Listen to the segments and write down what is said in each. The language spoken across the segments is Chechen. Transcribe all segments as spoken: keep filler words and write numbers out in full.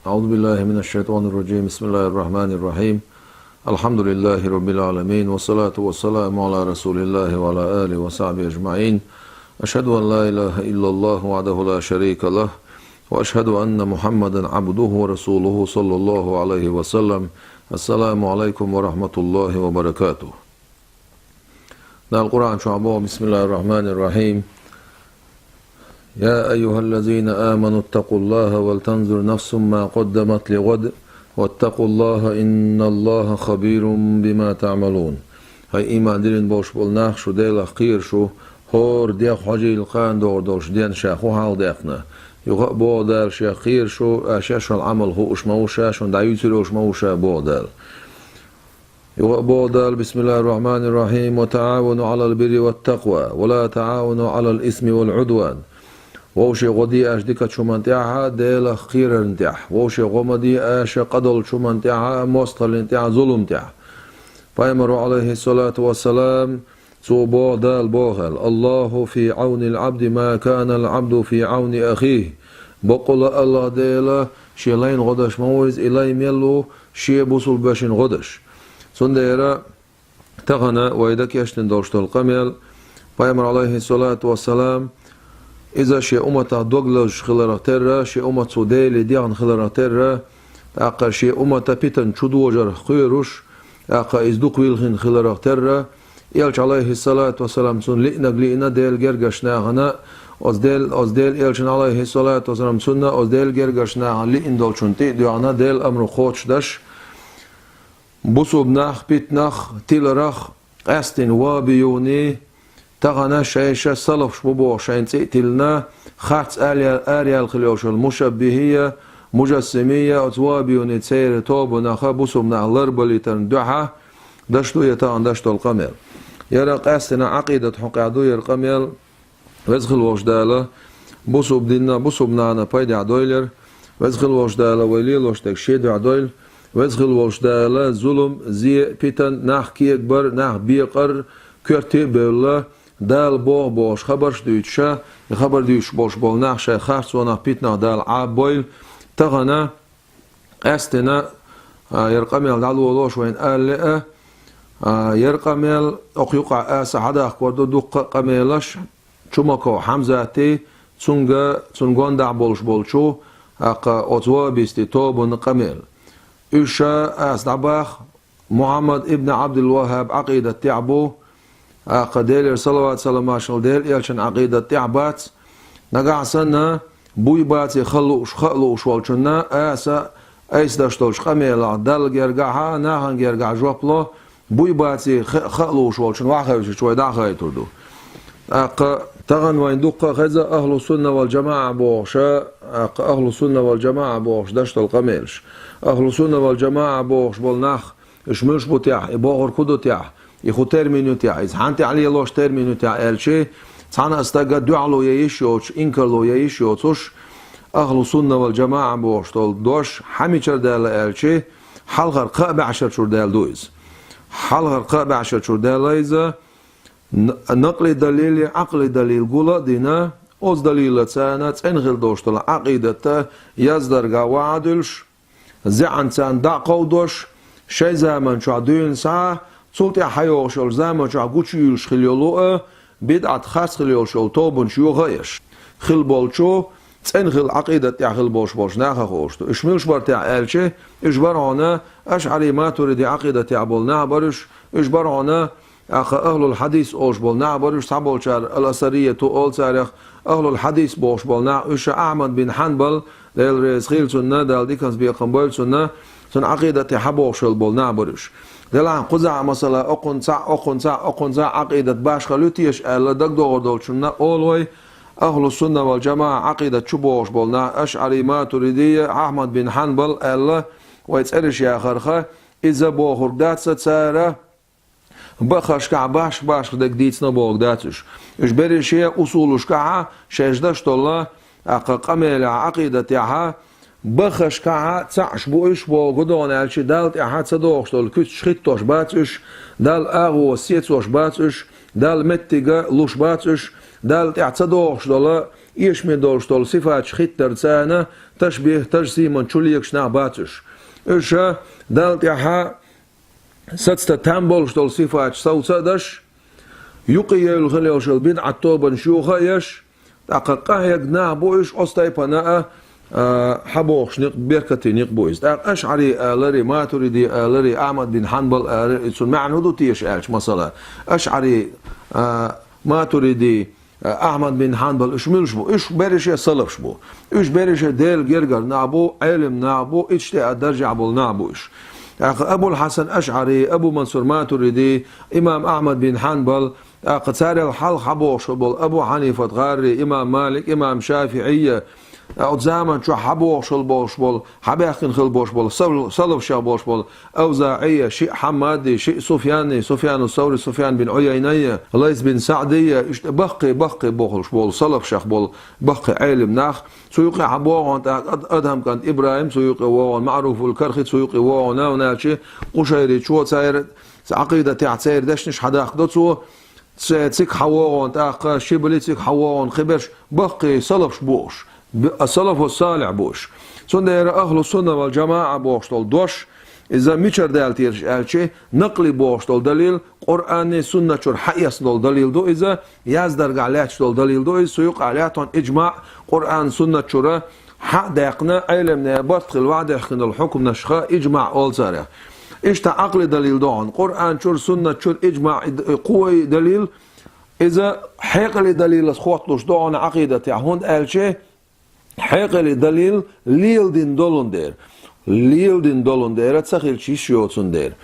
أعوذ بالله من الشيطان الرجيم. بسم الله الرحمن الرحيم. الحمد لله رب العالمين، والصلاة والسلام على رسول الله وعلى آله وصحبه أجمعين. أشهد أن لا إله إلا الله وحده لا شريك له، وأشهد أن محمدا عبده ورسوله صلى الله عليه وسلم. السلام عليكم ورحمة الله وبركاته. Дала Къуръан чу боху: بسم الله الرحمن الرحيم. يا أيها الذين آمنوا اتقوا الله ولتنظر نفس ما قدمت لغد واتقوا الله إن الله خبير بما تعملون. ХӀай иман диллина болуш болу нах, шу Делах кхера шу, хӀора дегӀ хьожийла кхана догӀур долчу денна ша хӀун хьалха даьккхина. Юха а боху Дала, шех кхера шу, аша шун Ӏамал хууш ма ву ша, шуна дӀаюьйцур йолуш ма ву ша, боху Дала. Юха а боху Дала: بسم الله الرحمن الرحيم. وتعاونوا على البر والتقوى ولا تعاونوا على الإثم والعدوان. Вовшийн гӀо де аша дикачу хӀуманна тӀехь а, Делах кхерарна тӀехь. Вовшийн гӀо ма де аша къа долчу хӀуманна тӀехь а, мостагӀаллин тӀехь а, зулам тӀехь. Пайхамаро, عليه الصلاة والسلام, цо боху, Дала боху аьлла: الله في عون العبد ما كان العبد في عون أخيه. Баккъалла а АллахӀ Дела шен лайна гӀо деш ма ву иза, и лай мел ву, шен бусулба вешин гӀо деш. Цундела тахана вай дан кечдина долуш долу къамел, Пайхамар, عليه الصلاة والسلام, иза шен умматах дог лозуш хиларх терра, шен уммат цу Деле дехна хиларх терра, тӀаккха шен уммата питана чу дожарх кхоьруш, тӀаккха иза дукха вилхина хиларх терра, Элча, عليه الصلاة والسلام, цунна лиънарг лиъна Делан гергарчу нахана, оцу Дел-, оцу Делан Элчана, عليه الصلاة والسلام, цунна оцу Делан гергарчу нахана лиъна долчунна тӀе а доьгӀна, Делан амру кхочушдаш, бусулба нах питанах, тиларх къаьстина ваххабиюний, тахана шайша салафаш бу бохуш шайна цӀе а тиллина, харц араяьлла хила йолуш йолу мушаббихия, мужассимия, оцу ваххабиюний церан тобанах бусулба нах ларбалийтарна дуьхьа даш ду я тахана даш долу къамел. Яра къаьстина Ӏакъидат хьокъехь ду яра къамел. Веза хила волуш Дала бусулба динна, бусулба нахана пайдехь дойла яра. Веза хила волуш Дала вай лелош дерг шен дуьхьа дойла. Веза хила волуш Дала зулам, зе, питан, нах кегабар, нах бекъар коьрте а бевлла, Дала боху бохуш хабарш а дуьйцуша, и хабар дуьйцуш болуш болу нах шайн харцонах, питанах Дала Ӏаббойла. Тахана къаьстина, а, яра къамел дӀалолош вайна ала лаьа, а, яра къамел, окху юкъахь аса хьадахкор ду дуккха а къамелаш, Чумаков Хьамзатий, цуьнга, цуьнан гондахь болуш болчу, тӀаккха оцу ваххабистийн тобанан къамел. Уьш аса дӀабаха Мухьаммад ибн Ӏабдул-ВаххӀаб Ӏакъидат тӀехь бу, тӀаккха Делера салават-саламаш хуьлда Делан Элчан Ӏакъидат тӀехь бац, нагахь санна, буй баций хала лууш, хаа лууш волчунна аса айса даш долчу къамелах Далла гергахьа, нахана гергахьа жоп ло, буй баций ха-, хаа лууш волчунна ваха хевшича вай дӀа а хайтур ду. ТӀаккха тахана вайн дуккха а хеза ахлу сунна вал джамаӀа бохуша, тӀаккха ахлу сунна вал джамаӀа бохуш даш долу къамелаш. Ахлу сунна вал джамаӀа бохуш болу нах, уьш муьлш бу техь, и бохург хӀун ду техь, и хӀун термин ю техь, иза хьан тӀехь лелош термин ю техь аьлчи, цхьана а стага дуьхьало ян йиш йоцуш, инкарло ян йиш йоцуш, ахлу сунна вал джамаӀа бохуш долу дош хьан мичара даьлла аьлчи, хьалхара кхаа бӀешарчуьра даьлла ду иза. Хьалхара кхаа бӀешарчуьра даьлла иза, н-, накъли далили, Ӏакъли далил гула а дина, оцу далилаца царна цӀена хила долуш долу Ӏакъидатта яздарга ваӀа а дуьллуш, зеӀан царна дӀа а кховдош, шайн заман чохь дуьйна схьа, цул тӀаьхьа хьайогӀуш йолу заман чохь гучуйуьйлуш хила йолу а, бидӀат харц хила йолуш йолу тобанаш йоха а еш. Хила болчу, цӀена хила Ӏакъидат тӀехь хила болуш болчу наха хууш ду. Уьш муьлш бара техь аьлчи, уьш бара хьуна ашӀари-матуриди Ӏакъидат тӀехь болу нах бара уьш, уьш бара хьуна тӀаккха ахлул хьадис олуш болу нах бара уьш, цхьаболчара ал-Асарияту олу царах, ахлул хьадис бохуш болу нах, уьш Ахьмад бин Хьанбал, Дела реза хила цунна, Дала диканца бекхам бойла цунна, цунна Ӏакъидат тӀехь бохуш йолу болу нах бара уьш. Делахь кхузахь а масала, окхунна цхьаъ, окхунна цхьаъ, окхунна цхьаъ Ӏакъидат башхалла ю теша аьлла, дагадогӀур долчунна олу вай, ахлу сунна вал джамаӀа Ӏакъидат чу бохуш болу нах, ашӀари-матуридия, Ахьмад бин Хьанбал аьлла, вай цӀераш яхарха, иза бохург дац сан цара, баххашкахь баш-башха дерг дийцина бохург дац уьш. Уьш берриге а усулушкахьа шайша даш долу, тӀаккха къамелехь, Ӏакъидатехьа, баххашкахьа цхьаъш бу уьш боху гудогӀна аьлчи, Далла тӀаьхьа ца догӀуш долу куьцаш хӀиттош бац уьш, Далла агӀо сецош бац уьш, Далла меттига луш бац уьш, Далла тӀаьхьа ца догӀуш долу эшаме долуш долу сифаташ хӀиттарца, ташбих, тажсиман чу легаш нах бац уьш. Уьш Далла тӀехьа сацта там болуш долу сифаташ совца а даш, юкъа евлла хила йолуш йолу бидӀат тобанаш юха а еш, тӀаккха къахьегна нах бу уьш, оцу тайпана а, а, хьабохуш никъ, беркате никъ бу иза. ТӀаккха ашъари алари, матуриди алари, Ахьмад бин Хьанбал алари, цуьнан маьӀна хӀун ду теша аьлча, масала, ашъари, а, матуриди, Ахьмад бин Хьанбал, уьш муьлш бу? Уьш берриш а салафаш бу. Уьш берриш а Делан гергара нах бу, Ӏелим нах бу, иджтихӀад даржехь болу нах бу уьш. ТӀаккха Абул-Хьасан ашъари, Абу Мансур матуриди, имам Ахьмад бин Хьанбал, тӀаккха царел хьалха хьабохуш болу Абу Хьанифат гӀарри, имам Малик, имам ШафиӀийя, оцу заман чохь хьабохуш хила болуш болу, хьабаьхкина хила болуш болу, сал-, салафашах болуш болу, АвзаӀийя, шиъ Хьаммади, шиъ Суфьяни, Суфьяну Саври, Суфьян бин Ӏуяйнайя, Лайс бин СаӀдийя, иштта баккхий, баккхий бохуш болу, салафашах болу баккхий Ӏелим нах. Цу юкъе хьан богӀун тӀаккха Ад-, Адхьам кӀант ИбрахӀим, цу юкъе вогӀун МаӀруфул Кархи, цу юкъе вогӀун Навначи, Къушайричо, церан, цу Ӏакъидатехь церан дешнаш хьадаккха до цо, Цига хьан вогӀун тӀаккха Шибли, цига хьан вогӀун кхиберш баккхий салафаш бу уьш. Б-, а салафу салихь бу уьш. Цундела ахлу сунна вал джамаӀа бохуш долу дош, иза мичара даьлла тераш аьлчи, накъли бохуш долу далил, Къуръанний сунна чуьра хьаэцна долу далил ду иза, яздаргахь лаьтташ долу далил ду иза, цу юкъахь лаьттон иджмаъ Къуръан сунна чуьра, хьа а даьккхина, Ӏелам нехан барт хила ваьӀдехкина долу хьукманаш ха иджмаъ олу царах. Иштта Ӏакъли далил догӀун, Къуръан чуьра, суннат чуьра иджмаъ и д-, кхо и далил, иза хьекъали далилас хотталуш догӀун Ӏакъидатехь, хӀунда аьлча хьекъали далил леладина долун дера. Леладина долун дера, ца хилча йиш йоцун дера.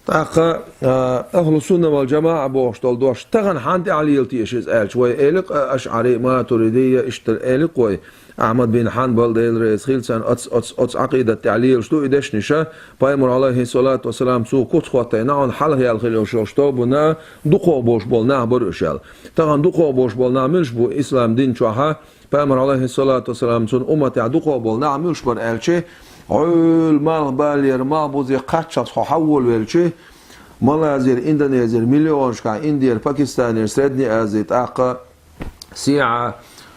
ТӀаккха, а, ахлу сунна вал джамаӀа бохуш долу дош, тахана хьан тӀехь лела теша иза аьлча, вай элира-кх, а, ашъари, матуридийя, иштта элира-кх вай, Ахьмад бин Хьанбал, Дела реза хила царна, оц-, оц-, оцу Ӏакъидат тӀехь лелаш ду и дешниша, пайхамар, алейхиссалату вассалам, цо куц хӀоттайна, хьуна хьалха яьлла хила йолуш йолуш тобанна дукхох болуш болу нах бара уьш аьлла. Тахана дукхох болуш болу нах муьлш бу ислам дин чохьа, Пайхамар, алейхиссалату вассалам, цунна умматехь дукхох болу нах муьлш бара аьлча, Ӏуьллу малхбалера, малхбузе кхаччалц хьо хьаволавелча, Малайзера, Индонезера, миллионашкахь, Индера, Пакистанера, Средняя Азия, тӀаккха СиӀа,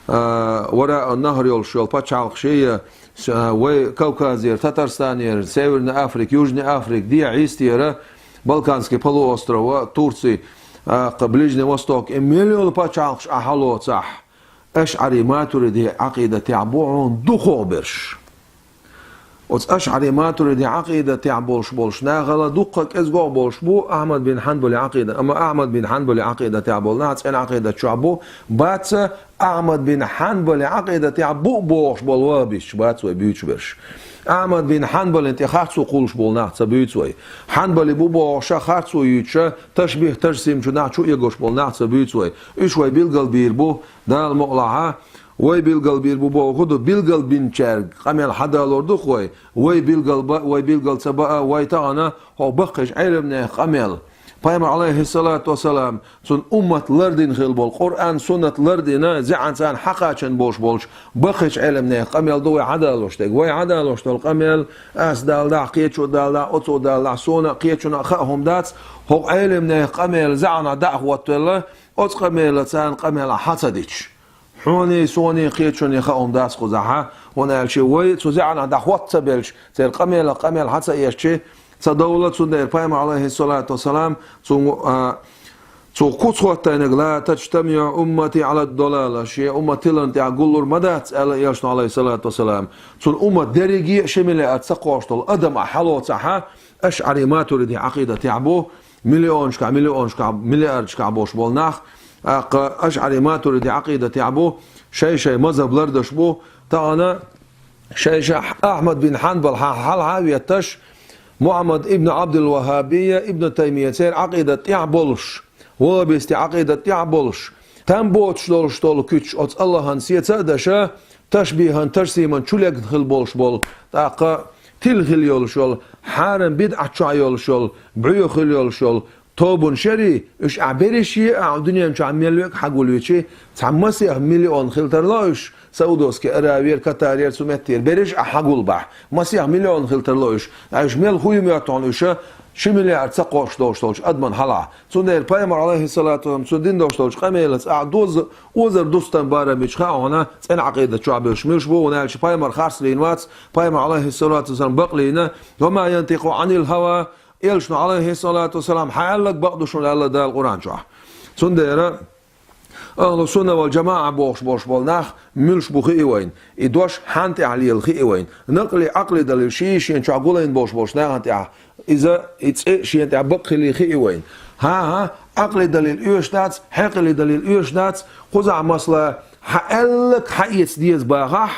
а, Вараъ нахар йолуш йолу пачхьалкхаш я, с-, а, вай Кавказера, Татарстанера, Северная Африка, Южная Африка, дехьа йистера, Балканский полуостров, Турция, тӀаккха Ближний Восток, и мел йолу пачхьалкхаш ахь хьалоцахь, ашъари-матуриди Ӏакъидатехь бу хьуна дукхох берш. Оцу ашъари-матуриди Ӏакъидатехь болуш болуш нахала дуккха кӀезгох болуш бу Ахьмад бин Хьанбали Ӏакъида. Амма Ахьмад бин Хьанбали Ӏакъидатехь болу нах цӀена Ӏакъидат чохь бу, бац Ахьмад бин Хьанбали Ӏакъидатехь бу бохуш болу ваххабисташ, бац вай буьйцуш берш. Ахьмад бин Хьанбалин тӀе харцо кхуллуш болу нах ца буьйцу вай. Хьанбали бу бохуша харцо юьйцуша, ташбих, тажсим чу нах чу эгош болу нах ца буьйцу вай. Уьш вай билгалбийр бу, Дала мукъалахьа, вай билгалбийр бу боху ду, билгалбинчаьрга къамел хьадалор ду-кх вай, вай билгал ба, вай билгал ца баа, вай тахана хӀокху баккхийчу Ӏеламнехан къамел. Пайхамар, алейхиссалату вассалам, цунна уммат лардина хила болу, Къуръан, суннат лардина, зӀе царна хьакхачан болуш болчу баккхийчу Ӏеламнехан къамел ду вай хьадалош дерг. Вай хьадалош долу къамел, ас далдахь, кхечо далдахь, оцо далдахь, суна а, кхечунна а хаа хӀума дац, хӀокху Ӏеламнехан къамел зӀе дӀа а хӀоттавелла, оцу къамела царна къамел хьа ца дича. Хьоний, соний, кхечунний хаа хӀума дац кхузахьа, хӀунда аьлча вай цу зӀе дӀа хӀотта ца белча, церан къамелах къамел хьа ца эшча, ца довла, цундела Пайхамар, алейхиссалату вассалам, цу, а, цу куц хӀоттайниг: «Ла таджтамиъу уммати Ӏала далала», шен уммат тилан тӀехь гуллур ма дац, аьлла Элчано, алейхиссалату вассалам. Цунна уммат дерриге а ши миллиард ца кхош долу адам а хьалоцахьа, ашъари-матуриди Ӏакъидатехь бу, миллионашкахь, миллионашкахь, миллиардашкахь болуш болу нах, тӀаккха ашъари-матуриди Ӏакъидатехь бу, шай-шай мазхаб лардаш бу, тахана шай-шай Ахьмад бин Хьанбал хьа-, хьалха а ветташ, Мухьаммад ибн Ӏабдул-Ваххабия, Ибн Таймия церан Ӏакъидат тӀехь болуш, ваххабисти Ӏакъидат тӀехь болуш, там боцуш долуш долу куьчаш оцу Аллахьан сеца а даша, ташбихьан, тажсиман чу легна хила болуш болу, тӀаккха тила хила йолуш йолу, хьарам, бидӀат чохь йолуш йолу, бӀоьхула йолуш йолу тобанаш ярий, уьш ахь берриш е а, ахь дуьнен чохь мел верг хьагулвичи, цхьа масех миллион хила тарло уьш, Саудовский Аравиера, Катарера, цу меттера берриш ахь хьагулбахь, масех миллион хила тарло уьш. Ткъа уьш мел хӀуй моьтту хьуна уьш, ши миллиард ца кхоссаш долуш долчу адаман хьалахь. Цундела Пайхамар, алейхиссалату вассалам, цо дина долуш долчу къамелаца ахь доз-, озар дустан барам бича хаьа хьуна, цӀена Ӏакъидат чохь боьлхуш муьлш бу, хӀунда аьлча Пайхамар харцлийна вац, Пайхамар, алейхиссалату вассалам, бакълийна, «Ва ма янтикъу Ӏанил хава», элчано, алейхиссалату вассалам, хьан аьлларг бакъ ду шуна аьлла Дала Къуръан чохь. Цундела Ахлу сунна вал джамаӀа бохуш болуш болу нах муьлш бу хии вайна? И дош хьанна тӀехь лела хии вайна? Накъли, Ӏакъли далил ший шена чохь гулайн болуш болчу нахана тӀехь, иза, и цӀе шена тӀехь бакъ хилий хии вайна? ХӀан-хӀа, Ӏакъли далил оьшуш дац, хьекъали далил оьшуш дац, кхузахь масала хьан аьлларг хьан эца деза бахахь,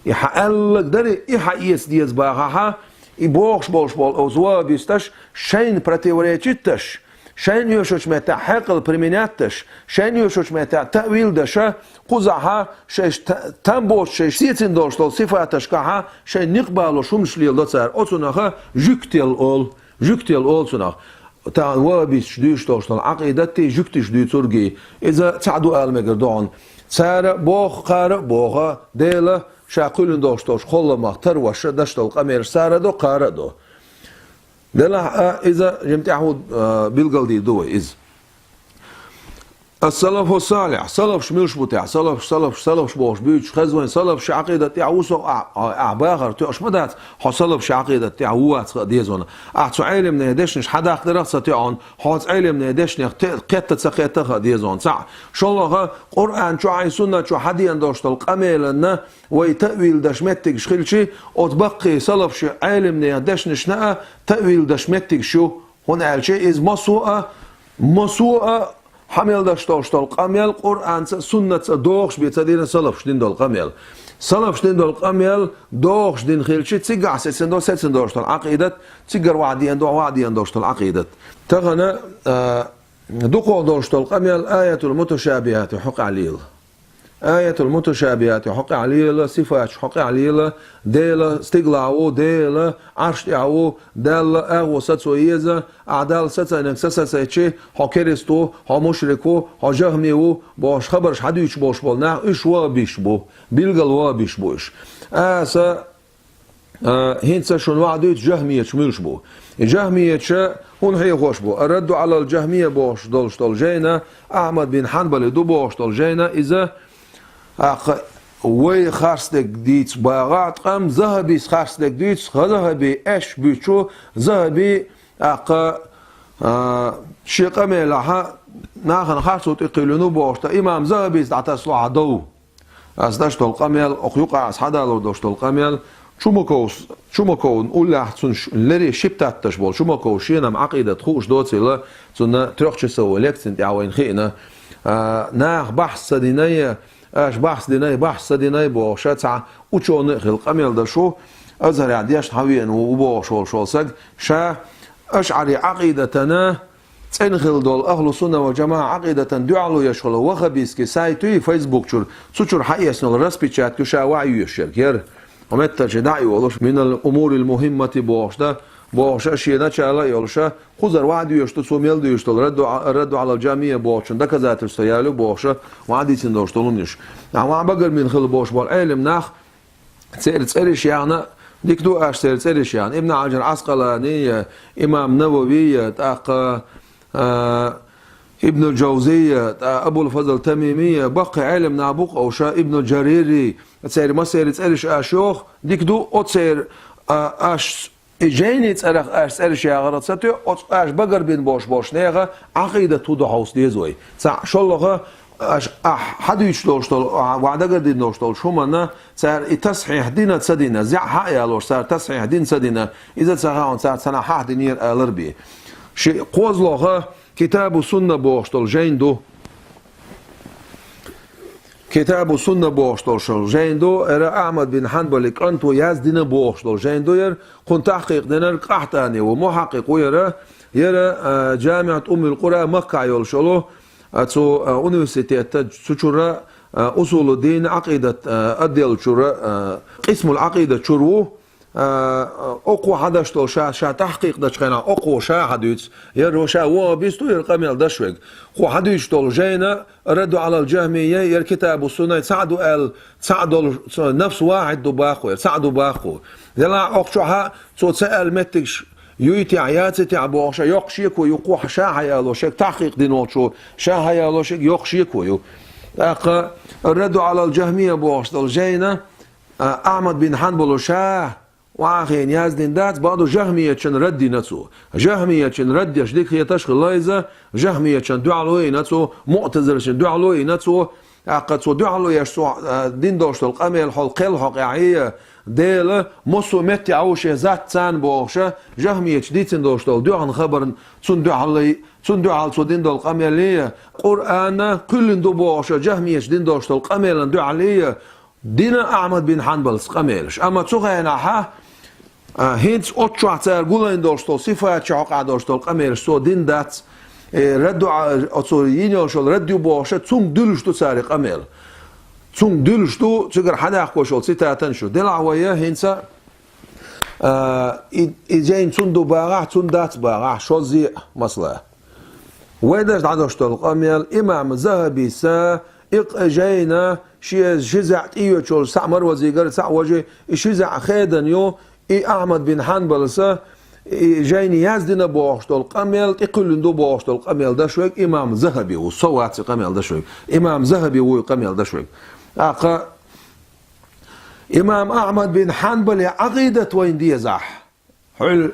и хьан аьлларг дарий, и хьан эца деза бахахьа, и бохуш болуш болу оцу вахабисташ шайна противоречитташ, шайна оьшучу меттехь хьекъал применятташ, шайна оьшучу меттехь таъвил даша, кхузахьа шайш та-, там боцу шайш сецина долуш долу сифаташкахьа шайн некъ балош хӀуманаш леладо цара. Оцунаха жуьгтел олу, жуьгтел олу цунах. Тахана вахабисташ дуьйцуш долуш долу Ӏакъидатти жуьгтиш дуьйцургий, иза цхьаъ ду ала мегар ду хьуна. Цара боху, кхара а боху, Дела ша кхуьллина долуш долчу кхолламах тарваша даш долу къамелаш цара а до, кхара а до. Делахь а иза жимма тӀаьхьа ву, а, билгалдийр ду вай иза. Ас-салафу салихь, салафаш муьлш бу тӀехь, салафаш, салафаш, салафаш бохуш буьйцуш хеза вайн, салафаш Ӏакъидат тӀехь ву со, ахь, ахь бахар тоьаш ма дац, хьо салафаш Ӏакъидат тӀехь ву вац хаа деза вайна. Ахь цу Ӏелимнех дешнаш хьадаккха дарах ца тоьхна, хьо цу Ӏелимнех дешнех те-, кхетта ца кхетта хаа деза вайна. Цхьаъ, шолгӀа, Къуръан чохь а, сунна чохь а хьадеана долуш долу къамеланна вай таъвил даш меттигаш хилчи, оцу баккхий салафаш Ӏелимнех дешнашна а таъвил даш меттигаш ю. ХӀунда аьлча иза массо а, массо а хьан мел даш долуш долу къамел Къуръанца а, суннатца а догӀуш бен ца дина салафаш дина долу къамел. Салафаш дина долу къамел догӀуш дина хилчи, цигахь сецина до, сецина долуш долу Ӏакъидат, цигара ваха деана до, ваха деана долуш долу Ӏакъидат. Тахана, а, дукхох долуш долу къамел аятул муташабихати хьокъехь лела. Аятул муташабихати хьокъехь лела, сифаташ хьокъехь лела, Дела стигалахь ву, Дела Ӏарш тӀехь ву, Далла агӀо сацо еза, ахь Далла сацайнарг са сацайчи, хьо керист ву, хьо мушрик ву, хьо жахми ву, бохуш хабарш хьадуьйцуш болуш болу нах, уьш вахабиш бу, билггал вахабиш бу уьш. Аса А, хӀинца шуна ваха дуьйцу жахмияташ муьлш бу. И жахмияташ хӀун хьехош бу? Ар-Радду Ӏалал Жахмия бохуш долуш долу жайна, Ахьмад бин Хьанбали ду бохуш долу жайна, иза, аккха, вай харц дерг дийцу багӀахь, ткъам Захабис харц дерг дуьйцу, Захаби эш буьйцу, Захаби, аккха, а, шен къамелахьа нахана харцо тӀекхуьллина бохуш, ткъа имам Захабис дӀатасалахьа дов. Ас даш долу къамел, окху юкъа ас хьадалур долуш долу къамел, Чумаковс-, Чумаковн уллехь цунна ш-, леррина шип татташ болу Чумаков шена-м Ӏакъидат хууш доцийла, цунна трёхчасовой лекцин тӀехь вайна хиъна. А, наха бахьс ца динай, аша бахьс динай, бахьс ца динай бохуша, цхьа учёный а хилла къамел даш ву, Азхарехь дешна хьан веана ву, ву бохуш волуш волу саг, ша ашӀари Ӏакъидатана, цӀена хилла долу Ахлу Сунна вал Джамаъа Ӏакъидатан дуьхьало еш хилла ваххабистский сайт юй Facebook чуьра, цу чуьра хьаэцна йолу распечатка ю ша ваха йоьшуш ерг. Яра, хьо меттарчий дӀа а йолуш, «Минал умурил мухиммати» бохуш дан, бохуш а шен начало а йолуш а, кхузара ваха доьшуш ду, цо мел дуьйцуш долу Радду, Радду Ӏалал Джамия бохучун доказательство ялу бохуш а, ваха дийцина долуш долу хӀуманаш. Ахьа ваха багарбина хилла бохуш болу Ӏелим нах, церан цӀераш яхна, дика ду аша церан цӀераш яхна. Ибн Хьаджар Ӏаскъалани я, имам Навави я, тӀаккха, а, Ибн Джавзия, тӀа Абул Фазл Тамими я, баккхий Ӏелим нах бу-кх уьш, Ибн Джарири, церан массеран цӀераш аша йоху, дика ду, оцеран, а, аша и жайни цӀарах аша цӀераш яхарах ца тоьу, оцу аша багарбина болуш болчу нехан Ӏакъидат хӀун ду хьовса деза вай. Цхьаъ, шолгӀа, аша ахь хьадуьйцуш долуш долу, ахь ваха дагардина долуш долчу хӀуманна, цара и тасхьихь дина ца дина, зӀе хьа а ялош, цара тасхьихь дина ца дина, иза ца хаьа хьуна, цара цхьанхьа хьахдинера алар бен. Ши кхозлагӀа Китабу Сунна бохуш долу жайн ду. Китабу Сунна бохуш долуш долу жайн ду, эра Ахьмад бин Хьанбали кӀанто яздина бохуш долу жайн ду яра, кхунна тахькъикъ динарг Къахьтани ву, мухьаккъикъ ву яра, яра, а, Джамиат Уммил Къура Маккахь йолуш йолу, а, цу, а, университетта цу чуьра, а, усулу дин, Ӏакъидат, а, отдел чуьра, а, къисмул Ӏакъида чуьра ву, а, окхо хьадаш долу ша, ша тахькъикъ дачу хенахь, окхо ша хьадуьйцу, яра ша вон а бисту, яра къамел даш вег. Кхо хьадуьйцуш долу жайна, Радду Ӏалал Джахмия, яра Китабу Сунна, цхьаъ ду аьлла, цхьаъ долу, цо нафс вахьид ду баккху, яра цхьаъ ду баккху. Делахь окху чохьа цо ца аьлла меттигаш юй техьа, яций техьа бохуш а йоккха шеко ю кху ша хьаяло шега, тахкъикъ дина волчо ша хьаяло шега йоккха шеко ю. ТӀаккха «Радду Ӏалал Джахмия» бохуш долу жайна, а, Ахьмад бин Хьанбало ша охьахиъна яздина дац, бакъду жахмиятчун рад дина цо. Жахмиятчун рад деш дика хеташ хилла иза, жахмиятчун дуьхьало йина цо, муътазилатчун дуьхьало йина цо, тӀаккха цо дуьхьало еш цо, а, дина долуш долу къамел хьол кхел хьокъехь, Дела, массо а метте Ӏа ву шен зат царна бохуш а, жахмиятчу дийцина долуш долу дуьхьал хабарна цунна дуьхьал, цунна дуьхьал цо дина долу къамеле, Къуръана кхоьллина ду бохуш а, жахмиятчу дина долуш долу къамелан дуьхьале, дина Ахьмад бин Хьанбалс къамелаш. Амма цу хенахьа, а, хӀинца оцу чохь цара гулайн долуш долу сифаташ хьокъехь долуш долу къамелаш цо дина дац. Э, радду а, оцо йина йолуш йолу рад ю бохуш а, цунга дуьллуш ду цара и къамел. Цунга дуьллуш ду, цигара хьадаккхош йолу цитатанаш ю. Делахь вай хӀинца, а, и, и жайна цунна ду багӀахь, цунна дац багӀахь, шозза а, масала. Вай даш дӀадош долу къамел имам Захабис а, и кх-, жайна ши, ши зӀе тӀеоьцуш йолу схьа Марвазигара, схьа важи, и ши зӀе хедан ю, и Ахьмад бин Хьанбалса, и жайна яздина бохуш долу къамел, тӀекхуьллина ду бохуш долу къамел даш вег имам Захаби ву, со вац и къамел даш вег. Имам Захаби ву и къамел даш вег. ТӀаккха имам Ахьмад бин Хьанбале Ӏакъидат вайна дезахь. Хьуьл,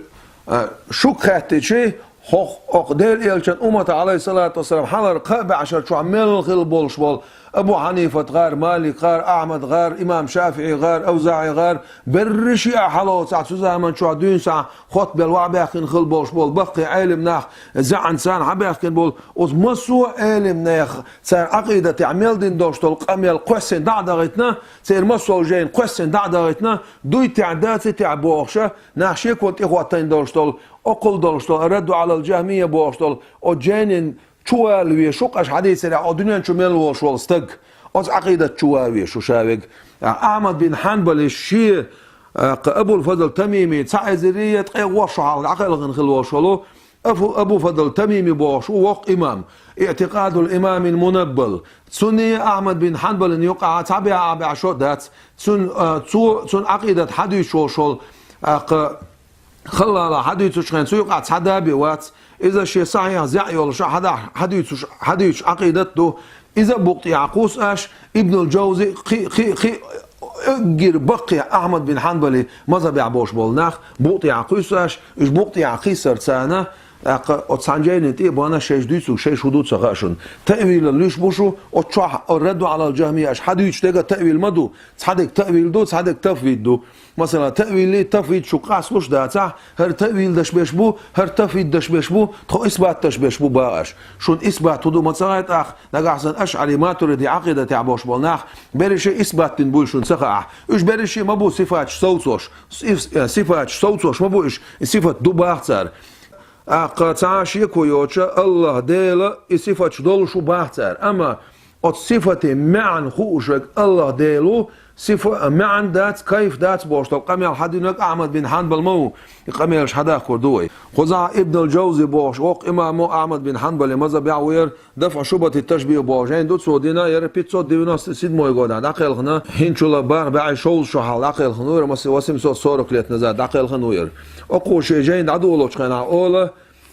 а, шуьга хаьттичи, хӀокху, хӀокху Делан элчан уммата, Ӏалайхиссалату вассалам, хьалхара кхаа бӀешар чохь мел хилла болуш болу Абу Хьанифат гӀар, Малик гӀар, Ахьмад гӀар, имам ШафиӀи гӀар, АвзаӀи гӀар, берриш а хьалоцахь цу заман чохь дуьйна схьа хоттабелла ваӀ баьхкина хилла болуш болу баккхий Ӏелим нах, заьӀан царна хьабаьхкина болу, оцу массо а Ӏелим нехан цара Ӏакъидатехь мел дина долуш долу къамел кхоьссина дӀа а дахийтина, церан массо а жайна кхоьссина дӀа а дахийтина, дуй техь, даций техь бохуш а, нах шеконна тӀехӀоттийна долуш долу, оккхул долуш долу, «Радду Ӏалал Джахмия» бохуш долу, оцу жайнин чу вала везаш ву-кх аша хьадийцарехь, оцу дуьнен чу мел волуш волу стаг, оцу Ӏакъидат чу вала везаш ву ша вег. Ахьмад бин Хьанбалис шен, а, кха Абул-Фадл Тамими цхьа эзар я ткъе ворхӀ шо хьалха дӀакхелхина хилла волуш волу Афу-, Абу-Фадл Тамими бохуш ву воккха имам, «Иътикъадул имамил мунаббал». Цунна Ахьмад бин Хьанбална юкъахь цхьа бӀе, а бӀе шо дац. Цун, а, цо, цун Ӏакъидат хьадуьйцуш волуш волу, а, кха Халлала хьадуьйцучу хенахь цу юкъахь цхьа да бен вац. Иза шен сахьихь зӀе йолуш а хьада-, хьадуьйцуш, хьадуьйцуш Ӏакъидат ду. Иза букъ тӀехьа кхуссу аш, Ибнул Джавзи, кхи, кхи, кхи, уггар баккхий Ахьмад бин Хьанбали мазхабехь болуш болу нах букъ тӀехьа кхуьссу аш, уьш букъ тӀехьа кхиссар царна, тӀаккха оцу цхьана жайнин тӀе а бахана шайша дуьйцург шайша хӀун ду ца хаьа шуна. Таъвилал луьйш бу шу, оцу чохь, «Радду Ӏалал Джахмия» аш хьадуьйцуш дерг а таъвил ма ду, цхьа дерг таъвил ду, цхьа дерг тафвид ду. Масала, таъвилли тафвид шу къасталуш дацахь, хӀара таъвил даш беш бу, хӀара тафвид даш беш бу, тхо исбат даш беш бу бахаш. Шуна исбат хӀун ду ма ца хаьа тӀаккха, нагахь санна ашӀари, матуриди Ӏакъидатехь болуш болу нах, берриш а исбат дина буй шуна ца хаахь. Уьш берриш а ма бу сифаташ совцош, сиф-, э, сифаташ совцош ма бу уьш, и сифат ду бах цара. ТӀаккха цхьа а шеко йоцуш, АллахӀ Дела и сифаташ долуш ву бах цара. Амма оцу сифатийн маьӀна хууш верг АллахӀ Дела ву, сифа-, маьӀна дац, кайф дац бохуш долу къамел хьадинарг Ахьмад бин Хьанбал ма ву, и къамелаш хьадаккхур ду вай. Кхузахь Ибнул Джавзи бохуш воккха имамо Ахьмад бин Хьанбале мазхабехь ву яра, «ДафӀу шубхӀати ташбихӀ» боху жайна ду цо дина, яра пятьсот девяносто седьмой годахь дӀакхелхина, хӀинчул а бархӀ бӀе шовзткъа шо хьалха дӀакхелхина ву яра, масала, восемьсот сорок лет назад дӀакхелхина ву яра. Окхо шен жайна дӀадолочу хенахь ола,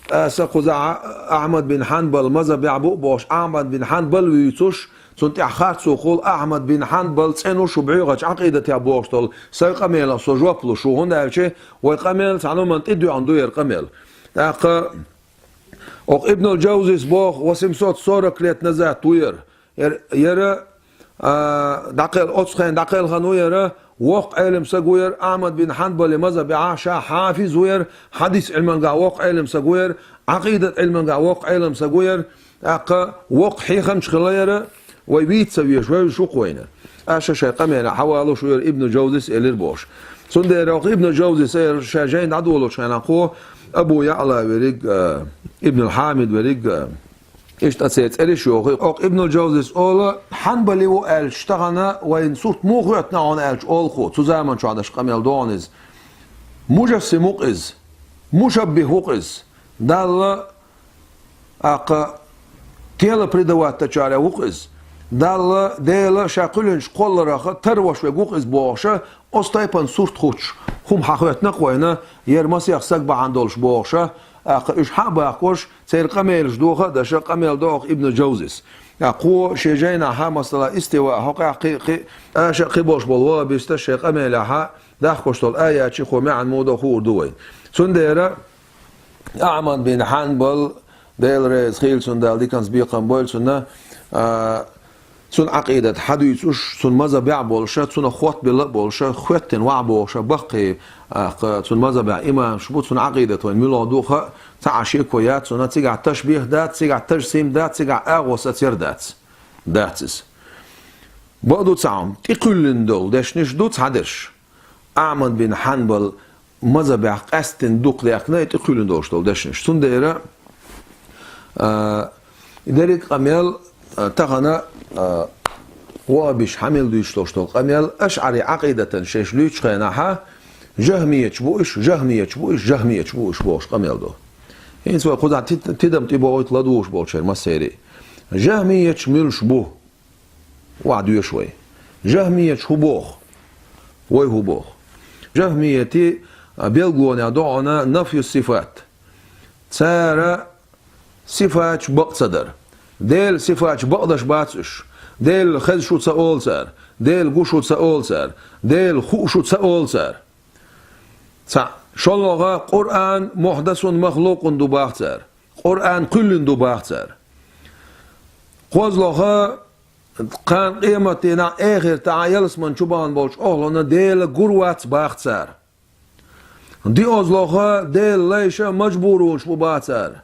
аса кхузахь Ахьмад бин Хьанбал мазхабехь бу а бохуш, Ахьмад бин Хьанбал вуьйцуш, цунна тӀехь харцо хуьлу, Ахьмад бин Хьанбал цӀена ву шу бӀоьгӀачу Ӏакъидатехь бохуш долу сайн къамелах со жоп луш ву, хӀунда аьлча вай къамел цхьана хӀуманна тӀедоьгӀна ду яра къамел. ТӀаккха окху Ибнул Джавзис боху, восемьсот сорок лет назад ву яра. Яра, яра, а, дӀакхел-, оцу хенахь дӀакхелхина ву яра, воккха Ӏелам саг ву яра, Ахьмад бин Хьанбали мазхабехь ша хьафиз ву яра, хьадис Ӏилмангахь воккха Ӏелам саг ву яра, Ӏакъидат Ӏилмангахь воккха Ӏелам саг ву яра, тӀаккха воккха хьехамча хилла яра, вай вийца ца везаш, вевзаш ву-кх вайна. Аша шайн къамелехь хьавалуш ву яра Ибнул Джавзис элира бохуш. Цундела окху Ибнул Джавзис яра ша жайна дӀадолочу хенахь кхо Абу ЯӀла верриг, а, Ибнул Хьамид верриг, а, Иштта церан цӀераш йоху. Окху Ибнул Джавзис ола, Хьанбали ву аьлча тахана вайна сурт муха хӀоьттина хьуна аьлча олу кхо, цу заман чохь даш къамел догӀу иза. Мужассим ву-кх иза, мушаббих ву-кх иза. Далла, тӀаккха, тела предавать дечарех ву-кх иза. Далла, Дела ша кхоьллинчу кхолларах тарваш верг ву-кх иза бохуша, оцу тайпана сурт хуттуш, хӀума хьахӀоьттина-кх вайна, ер масех саг бахьана долуш бохуша, тӀаккха уьш хьа а бахкош, церан къамелаш доха а деш, къамел до-кх Ибн Джавзис. ТӀаккха кхо шен жайнахьа, масала, истива а хьокъехь кхин, кхин, аша а кхин болуш болу ваххабисташ шайн къамелехьа дахкош долу аятийн кхо маьӀна муха до хуур ду вайна. Цундела Ахьмад бин Хьанбал, Дела реза хийла цунна, Дала диканца бекхам бойла цунна, а, цуьнан Ӏакъидат хьадуьйцуш, цуьнан мазхӀабехь а болуша, цунах хоттабелла а болуша, хоьттина ваӀ бохуша, баккхий, а, кха, цуьнан мазхӀабехь имамаш бу, цунна Ӏакъидат вайн муьлха ду хаьа, цхьа а шеко яц цунна, цигахь ташбих дац, цигахь тажсим дац, цигахь агӀо сацор дац. Дац иза. Бакъду цхьа хӀума, тӀекхуьллина долу дешнаш ду цхьадерш. Ахьмад бин Хьанбал мазхӀабехь къаьсттина дукха даьхкина и тӀекхуьллина долуш долу дешнаш. Цундела, а, и дерриг а къамел, а, тахана, а, ваххабиш хьа мел дуьйцуш долуш долу къамел, ашӀари Ӏакъидатан шайша луьйчу хенахьа, жахмияташ бу уьш, жахмияташ бу уьш, жахмияташ бу уьш бохуш къамел ду. ХӀинца вай кхузахь ти-, тидам тӀебогӀуьйту ладугӀуш болчеран массеран. Жахмияташ муьлш бу? Ваха доьшу вай. Жахмияташ хӀун боху? Вай хӀун боху? Жахмиятийн, а, билгалонех ду хьуна нафью сифат. Цара сифаташ бакъ ца дар. Делан сифаташ бакъдеш бац уьш. Делан хезаш ву ца олу цара. Делан гуш ву ца олу цара. Делан хууш ву ца олу цара. Цхьаъ. ШолгӀа, Къуръан мухьдасун, махлукъун ду баха цара. Къуръан кхуьллина ду баха цара. КхозлагӀа, кхана къематдийнахь, эхартахь, ялсамани чу бахана болчу охӀланна Дела гур вац баха цара. ДиозлагӀа, Делан лайша мажбур волуш бу баха цара.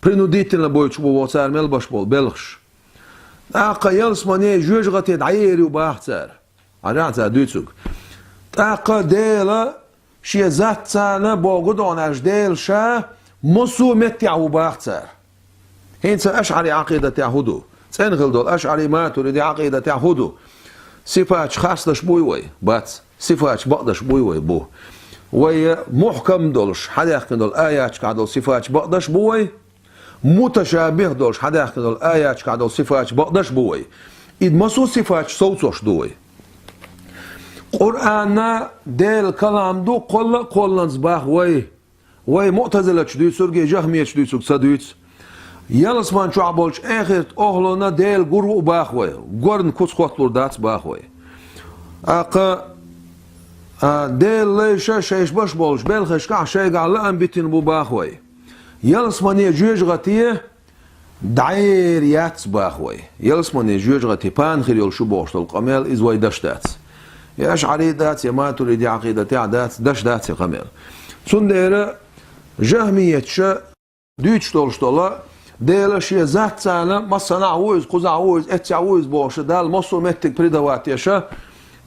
Принудительно бойтуш бу боху цара мел беш болу белхаш. ТӀаккха ялсамане, жоьжахате дӀаер ю баха цара. Хьажахьа цара дуьйцург. ТӀаккха Дела шен затца боху ду хьуна аьлча, Дела ша массо а меттехь ву баха цара. ХӀинца ашӀари Ӏакъидатехь хӀун ду? ЦӀена хила долу ашӀари, матуриди Ӏакъидатехь хӀун ду? Сифаташ харцдеш буй вай? Бац. Сифаташ бакъдеш буй вай? Бу. Вай мухькам долуш хьадаьхкина долу аяташкахь долу сифаташ бакъдеш бу вай? Муташабих долуш хьадаьхкина долу аяташкахь долу сифаташ бакъдеш бу вай? И массо а сифаташ совцош ду вай? Къуръан Делан калам ду, кхолла а кхолланза баха вай. Вай муътазилаташ дуьйцург, жахмияташ дуьйцург ца дуьйцу. Ялсамани чохь болчу эхартан охӀланна Дела гур ву баха вай. Горна куц хотталур дац баха вай. ТӀаккха, а, Делан лайша шайша беш болчу белхашкахь шайгахь лаам битина бу баха вай. Ялсамане, жоьжахате дӀаер яц баха вай. Ялсамане, жоьжахате пана хир йолуш ю бохуш долу къамел, иза вай деш дац. Я ашӀари дац, я матуриди Ӏакъидатехь дац, деш дац и къамел. Цундела жахмияташа дуьйцуш долуш долу, Дела шен затца массанхьа ву иза, кхузахь ву иза, эццехь ву иза бохуш, Далла массо а меттиг предавать еш,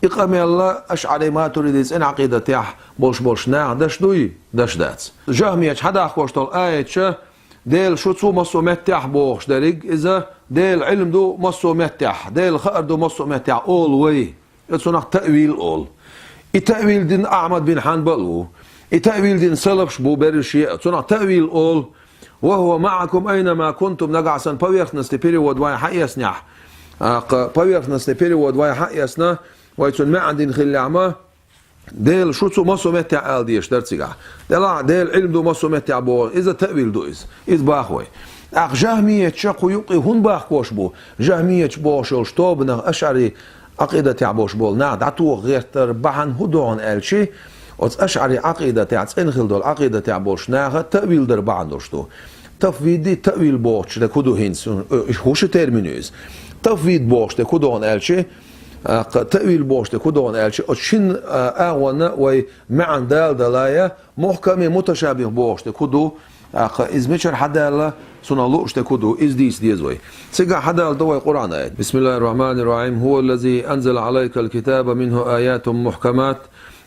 и къамел ашӀари, матуриди, цӀена Ӏакъидатехь болуш болчу наха деш дуй? Деш дац. Жахмияташ хьадахкош долу аяташа Дела шу цу массо а меттехь бохуш дерриг, иза Делан Ӏилма ду массо а меттехь, Делан хаар ду массо а меттехь олу вай. И цунах таъвил олу. И таъвил дина Ахьмад бин Хьанбал ву. И таъвил дина салафаш бу берриш а. Цунах таъвил олу. «Ва хӀува маӀакум айна ма кунтум», нагахь санна поверхностный перевод вайн хьаэцнехь, а, кха, поверхностный перевод вайн хьаэцна, вай цуьнан маьӀна дина хиллехь ма, Дела шу цу массо а меттехь ала дезаш дара цигахь. Делахь Делан Ӏилма ду массо а меттехь боху, иза таъвил ду иза. Иза баха вай. ТӀаккха жахмияташа кху юккъе хӀунда бахкош бу? Жахмияташ бохуш йолуш тобанах ашӀари Ӏакъидатехь болуш болу нах дӀатоха гӀертар бахьана хӀун ду хьуна аьлчи, оцу ашӀари Ӏакъидатехь, цӀена хила долу Ӏакъидатехь болуш наха таъвил дар бахьана долуш ду. Тафвиди таъвил бохучу дерг хӀун ду хӀинца? Э, хӀун шу термин ю иза? Тафвид бохуш дерг хӀун ду хьуна аьлчи, а, кха, таъвил бохуш дерг хӀун ду хьуна аьлчи, оцу шина, а, агӀонна вай маьӀна дала далая, мухькаме, муташабих бохуш дерг хӀун ду, а, кха, иза мичара хьадала, цунах лууш дерг хӀун ду, иза дийца деза вай. Цигахь хьадала до вай Къуръан аят. بسم الله الرحمن الرحيم. هو الذي أنزل عليك الكتاب منه آيات محكمات.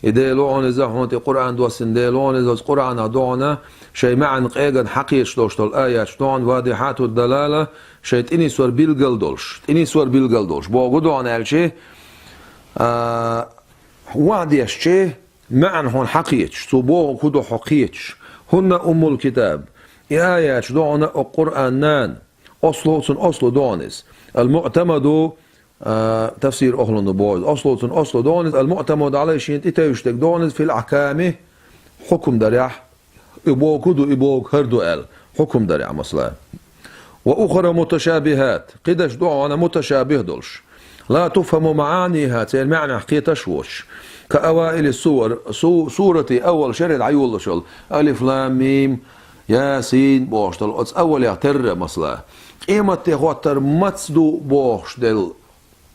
И Дела ву хьуна иза, хьуна тӀе Къуръан доссина Дела ву хьуна иза, оцу Къуръанах ду хьуна шайн маьӀна къегина хьакхеташ долуш долу аяташ ду хьуна, вадихьату далала, шайн тӀенисвар билгал долуш, тӀенисвар билгал долуш. Боху ду хьуна аьлчи, а, вахдешчи, маьӀна хьуна хьакхеташ, цо бохург хӀун ду хьо кхеташ. Хунна уммул китаб. И аяташ ду хьуна оцу Къуръан нана. Аслу, цуьнан аслу ду хьуна иза. Ал-муътамаду, А, тафсир ахӀлунна боху иза. Аслу цун аслу доху иза, ал-муӀтамаду Ӏалайхи, шена тӀетевжаш дерг доху иза, фил ахьками, хьукум дарехь, и боху ду, и боху хӀара ду аьлла, хьукум дарехь, масала. Ва ухара муташабихат, кхидерш ду хьуна муташабих долуш. Ла туфхаму маӀаниха, церан маьӀнех кхеташ а воцуш. Ка аваили сур, су-, сурати аввал шерра дӀайолалуш йолу, алиф лам мим, ясин бохуш долу, оцу аввалех терра, масала. Къематде хӀоттар маца ду бохуш делла,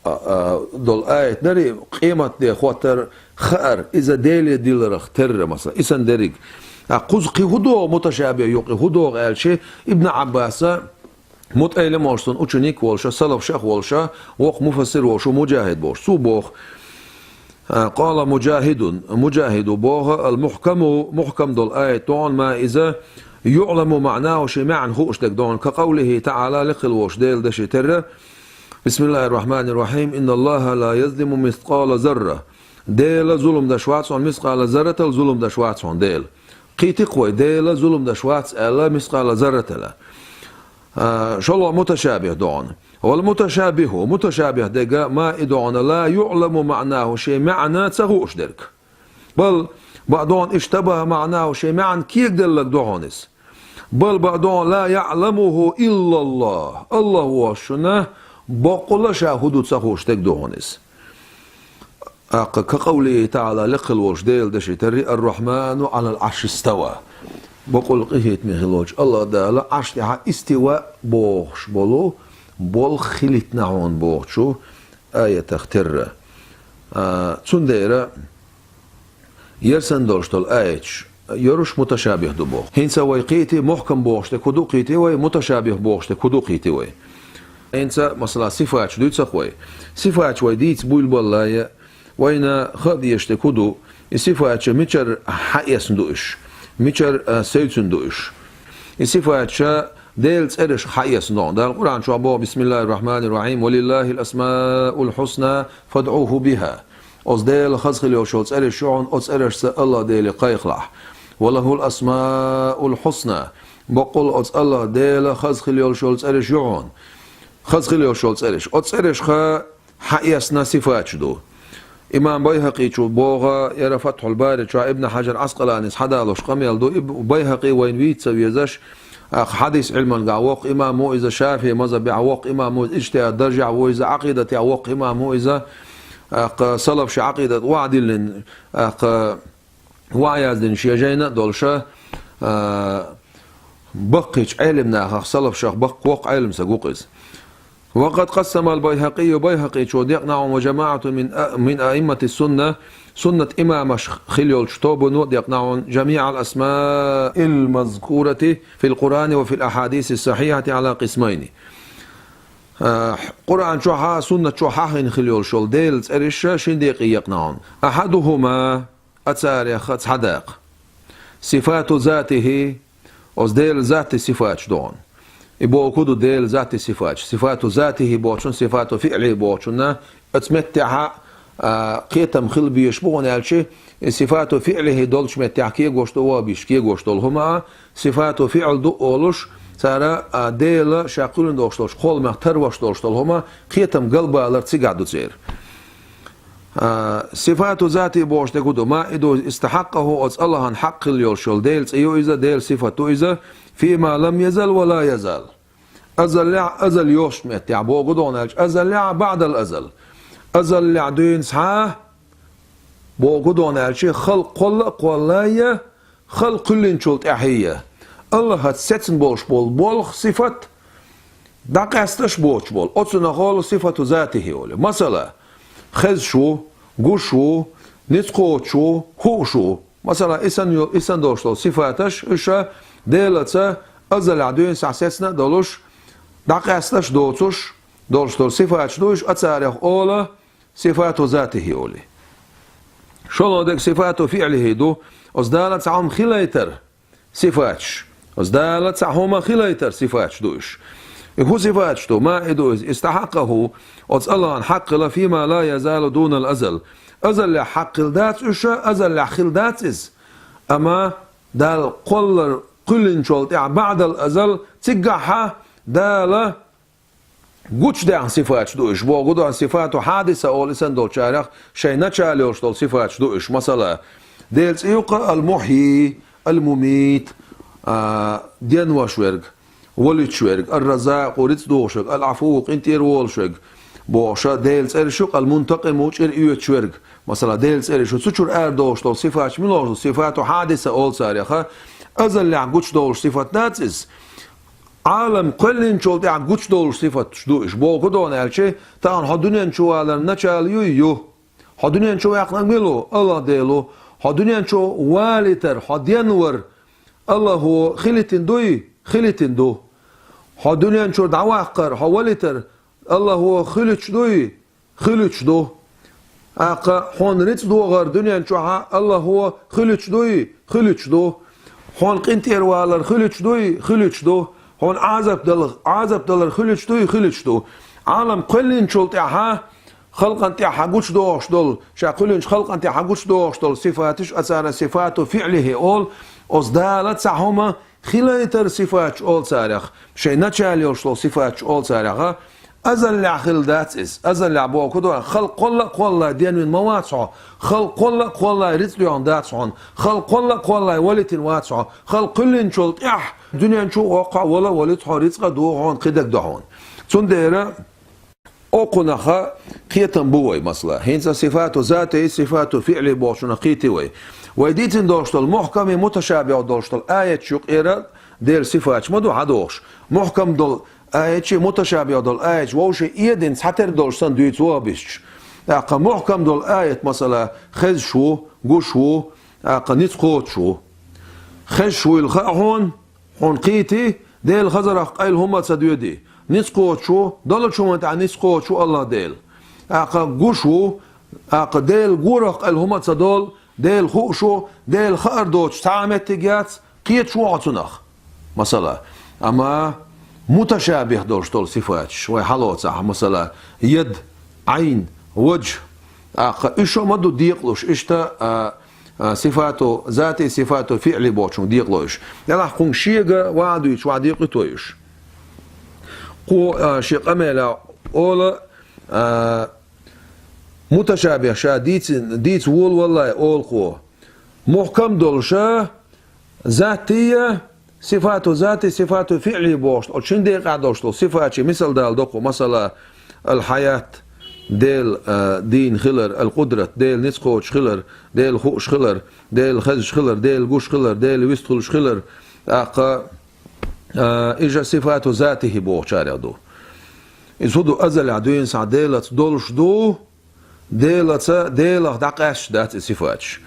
а, а, долу аят дарий, къематде хӀоттар хаар, иза Деле диларх терра, масала, и санна дерриг. А кхуза кхин хӀун догӀу муташабих юкъа, хӀун догӀу аьлча, Ибн Ӏаббаса, мутаӀеллим волуш цуьнан ученик волуша, салаф шах волуша, вокху муфассир волуш ву Муджахид бохуш. Цо боху, а, къала Муджахидун, Муджахиду боху, ал-мухькаму, мухькам долу аят дохуна ма иза, юӀламу маӀнаху, шен маьӀна хууш дерг дохуна, ка къавлихи таӀала, лекха хила волуш Делан деши терра, бисмиллахӀир-рахьманир-рахьим, инналлахӀа ла язлиму мискъала зарра. Дела зулам даш вац хьуна, мискъала зарратал зулам даш вац хьуна Дела. Кхийтикх вай, Дела зулам даш вац аьлла, мискъала зарратала. А, шолгӀа муташабих дохуна. Вал муташабиху, муташабих дерг ма и дохуна, ла юӀламу маӀнаху, шен маьӀна ца хууш дерг. Бал, бакъдолуш иштабахӀа маӀнаху, шен маьӀна кегаделларг дохуна иза. Бал, бакъдолуш, ла яӀламуху иллаллахӀ, АллахӀ воцчунна баккъалла ша хӀун ду ца хууш дерг дохуна иза. ТӀаккха ка къавлихи таӀала, лекха хила волуш Делан деши терра, ар-рахьману Ӏалал Ӏарши истава. Баккъалла къинхетаме хила волчу АллахӀ Дала Ӏарш тӀехь истива бохуш болу, болх хилийтина хьуна бохучу аятах терра. А, цундела яра санна долуш долу аяташ, яруш муташабих ду боху. ХӀинца вай кхийти мухькам бохуш дерг хӀун ду кхийти вай, муташабих бохуш дерг хӀун ду кхийти вай. ХӀинца, масала, сифаташ дуьйцу вай. Сифаташ вай дийца буьйлабаллалц, вайна хаа дезаш дерг хӀун ду, и сифаташ мичара хьаэцна ду уьш, мичара, а, севцина ду уьш. И сифаташ Делан цӀерашка хьаэцна ду. Дала Къуръан чохь боху, бисмиллахӀир-рахьманир-рахьим, ва лиллахӀил асмаул хьусна фадӀуху бихӀа. Оцу Делан хаза хила йолуш йолу цӀераш ю хьуна, оцу цӀерашца АллахӀ Деле кхайкхалахь. Ва лахӀул асмаул хьусна. Баккъалла оцу АллахӀ Делан хаза хила йолуш йолу цӀераш ю хьуна. Хаза хила йолуш йолу цӀераш. Оцу цӀерашка хьаэцна сифаташ ду. Имам БайхӀакъичо боху, яра Фатхьул-Бари чохь Ибн Хьаджар Ӏаскъаланис хьадалош къамел ду, Иб-, БайхӀакъи вайна вийца ца везаш, ТӀаккха хьадис Ӏилманехь воккха имам ву иза, ШафиӀи мазхӀабехь воккха имам ву иза, ижтихӀад даржехь ву иза, Ӏакъидатехь воккха имам ву иза, тӀаккха салаф ши Ӏакъидат охьадиллина, тӀаккха охьаяздина шен жайна а долуша, а, баккхийчу Ӏелимнахах, салаф шах баккха воккха Ӏелим саг ву-кх иза. Ва къад къассамал БайхӀакъийю, БайхӀакъийчо декъна хьуна, ва жамаӀатун мин а-, мин аиммати сунна, суннат имамаш хила йолчу тобано декъна хьуна, жамиӀал асмаил мазкурати фил Къуръани ва фил ахьадиси сахьихьати Ӏала къисмайни. А, Къуръан чохьа, суннат чохьа хьахийна хила йолуш йолу Делан цӀераш шина декъе екъна хьуна. АхьадухӀума, оцарех цхьа дакъа. Сифату затихӀи, оцу Делан затти сифаташ дохуна. И боху ду Делан затти сифаташ. Сифату затихӀи бохучун, сифату фиӀлихӀи бохучунна, оцу меттехьа, а, кхетам хила безаш бу, хӀунда аьлча, и сифату фиӀлихӀи долчу меттехь кегош ду, вабиш кегош долу хӀума, а, сифату фиӀл ду олуш, цара, а, Дела ша кхоьллина долуш долчу кхолламех тарваш долуш долу хӀума, кхетам галбалар цигахь ду церан. А, сифату зати бохуш дерг хӀун ду? Ма и ду, истахьаккъаху, оцу Аллахьан хьакъ хила йолуш йолу Делан цӀе ю иза, Делан сифат ду иза, фима лам язал ва ла язал. Азаллехь, азал йолчу меттехь боху ду хӀунда аьлча, азаллехь, баӀдал азал. Азаллехь дуьйна схьа боху ду хӀунда аьлча, халкъ кхолла а кхоллая, халкъ кхоьллинчул тӀаьхьея. Аллахьаца сецна болуш болу болх, сифат, дӀакъаьсташ боцуш болу. Оцунах олу сифату затихӀи олу. Масала, хезаш ву, гуш ву, ницкъ кхочуш ву, хууш ву. Масала, и санна йо-, и санна долуш долу сифаташ, уьш Делаца азалехь дуьйна схьа сецна а долуш, дӀакъаьсташ доцуш, долуш долу сифаташ ду уьш, оцарех олу сифату затихӀи олу. ШолгӀа дерг сифату фиӀлихӀи ду, оцу Дала цхьа хӀума хилийтар сифаташ. Оцу Дала цхьа хӀума хилийтар сифаташ ду уьш. И хӀун сифаташ ду? Ма и ду иза, истахьаккъаху, оцу Аллахьан хьакъ хила, фима ла язалу дунал азал. Азаллехь хьакъ хила дац уьш, азаллехь хила дац иза. Амма Дала кхоллар кхоьллинчул тӀаьхьа, баӀдал азал, цигахьа Дала гучадаьнна сифаташ ду уьш. Боху ду сифату хьадиса олу и санна долчарех, шайн начало йолуш долу сифаташ ду уьш. Масала, Делан цӀе ю-кх ал-Мухьйи, ал-Мумит, а, денвеш верг, валуьйтуш верг, ар-Раззакъу, рицкъ дохуш верг, ал-Ӏафу, къинтӀера волуш верг, бохуш, Делан цӀераш ю-кх ал-Мунтакъиму, чӀир оьцуш верг. Масала, Делан цӀераш ю, цу чуьра арадолуш долу сифаташ мила долуш ду? Сифату хьадиса олу царех, азаллехь гучадолуш сифат дац иза? Ӏалам кхоьллинчул тӀаьхьа гучадолуш сифаташ ду уьш. Боху ду аьлча, тахана хьо дуьнен чу валаран начало юй? Ю. Хьо дуьнен чу ваьккхинарг мила ву? АллахӀ Дела ву. Хьо дуьнен чу валийтар, хьо денвар, АллахӀо хилийтина дуй? Хилийтина ду. Хьо дуьнен чуьра дӀаваккхар, хьо валийтар, АллахӀо хуьлуьйтуш дуй? Хуьлуьйтуш ду. ТӀаккха хьуна рицкъ догӀар дуьнен чохь АллахӀо хуьлуьйтуш дуй? Хуьлуьйтуш ду. Хьуна къинтӀера валар хуьлуьйтуш дуй? Хуьлуьйтуш ду. Хьуна Ӏазап дал-, Ӏазап далар хуьлуьйтуш дуй? Хуьлуьйтуш ду. Ӏалам кхоьллинчул тӀаьхьа халкъана тӀехь гучадогӀуш долу, ша кхоьллинчу халкъана тӀехь гучадогӀуш долу сифаташ, а цара сифату фиълихӀи олу, оцу Дала цхьа хӀума хилийтар сифаташ олу царех, шайн начало йолуш долу сифаташ олу царех, а, азаллехь хилла дац иза. Азаллехь боху ду, халкъ кхолла а кхоллале денвина ма вац хьо, халкъ кхолла а кхоллале рицкъ доьхна дац хьуна, халкъ кхолла а кхоллале валийтина вац хьо, халкъ кхоьллинчул тӀаьхьа дуьнен чу а воккху хьо, вала а валуьйту хьо, рицкъ а догӀу хьуна, кхидерг ду хьуна. Цундела окхунах кхетам бу вай, масала. ХӀинца сифату затихӀи, сифату фиълихӀи бохучунах кхетий вай. Вай дийцина долуш долу мухьками, муташабихӀ долуш долу аяташ юкъера Делан сифаташ ма ду хьадогӀуш. Мухькам долу аяташ, муташабихӀ долу аяташ вовшийн эдина цхьатерра долуш санна дуьйцу вахӀабисташ. ТӀаккха мухькам долу аят, масала, хезаш ву, гуш ву, тӀаккха ницкъ кхочуш ву. Хезаш вуйла хаьа хьуна, хьуна кхетий, Делан хазарах къайла хӀумма а ца доьдий. Ницкъ кхочуш ву, доллучу хӀуманна тӀехь ницкъ кхочуш ву АллахӀ Дела. ТӀаккха гуш ву, тӀаккха Делан гӀорах къайла хӀумма а ца долу, Дела хууш ву, Дела хаар доцуш цхьа а меттиг яц, кхеташ ву хьо цунах. Масала, амма муташабихӀ долуш долу сифаташ, вай хьалоцахь, масала, яд, Ӏайн, важхӀ, тӀаккха уьш а ма ду декъалуш, иштта, а, а, сифату зати, сифату фиъли бохучунга декъало уьш. Делахь кхунга шега ван а дуьйцуш, ван декъуьйту вай уьш. Кхо, а, шен къамелехь ола, а, муташабихӀ ша дийци-, дийца волавалале олу кхо. Мухькам долуша, затия, сифату зати, сифату фиъли бохуш, оцу шин декъехь долуш долу сифатийн мисал дала доккху, масала, ал-хьаят, Дела, а, дийна хилар, ал-къудрат, Дела ницкъ кхочуш хилар, Дела хууш хилар, Дела хезаш хилар, Дела гуш хилар, Дела вистхуьлуш хилар, тӀаккха, а, иза сифату затихӀи бохучарех ду. Иза хӀун ду, азалехь дуьйна схьа Делаца долуш ду, Делаца, Делах дӀакъаьсташ дац и сифаташ.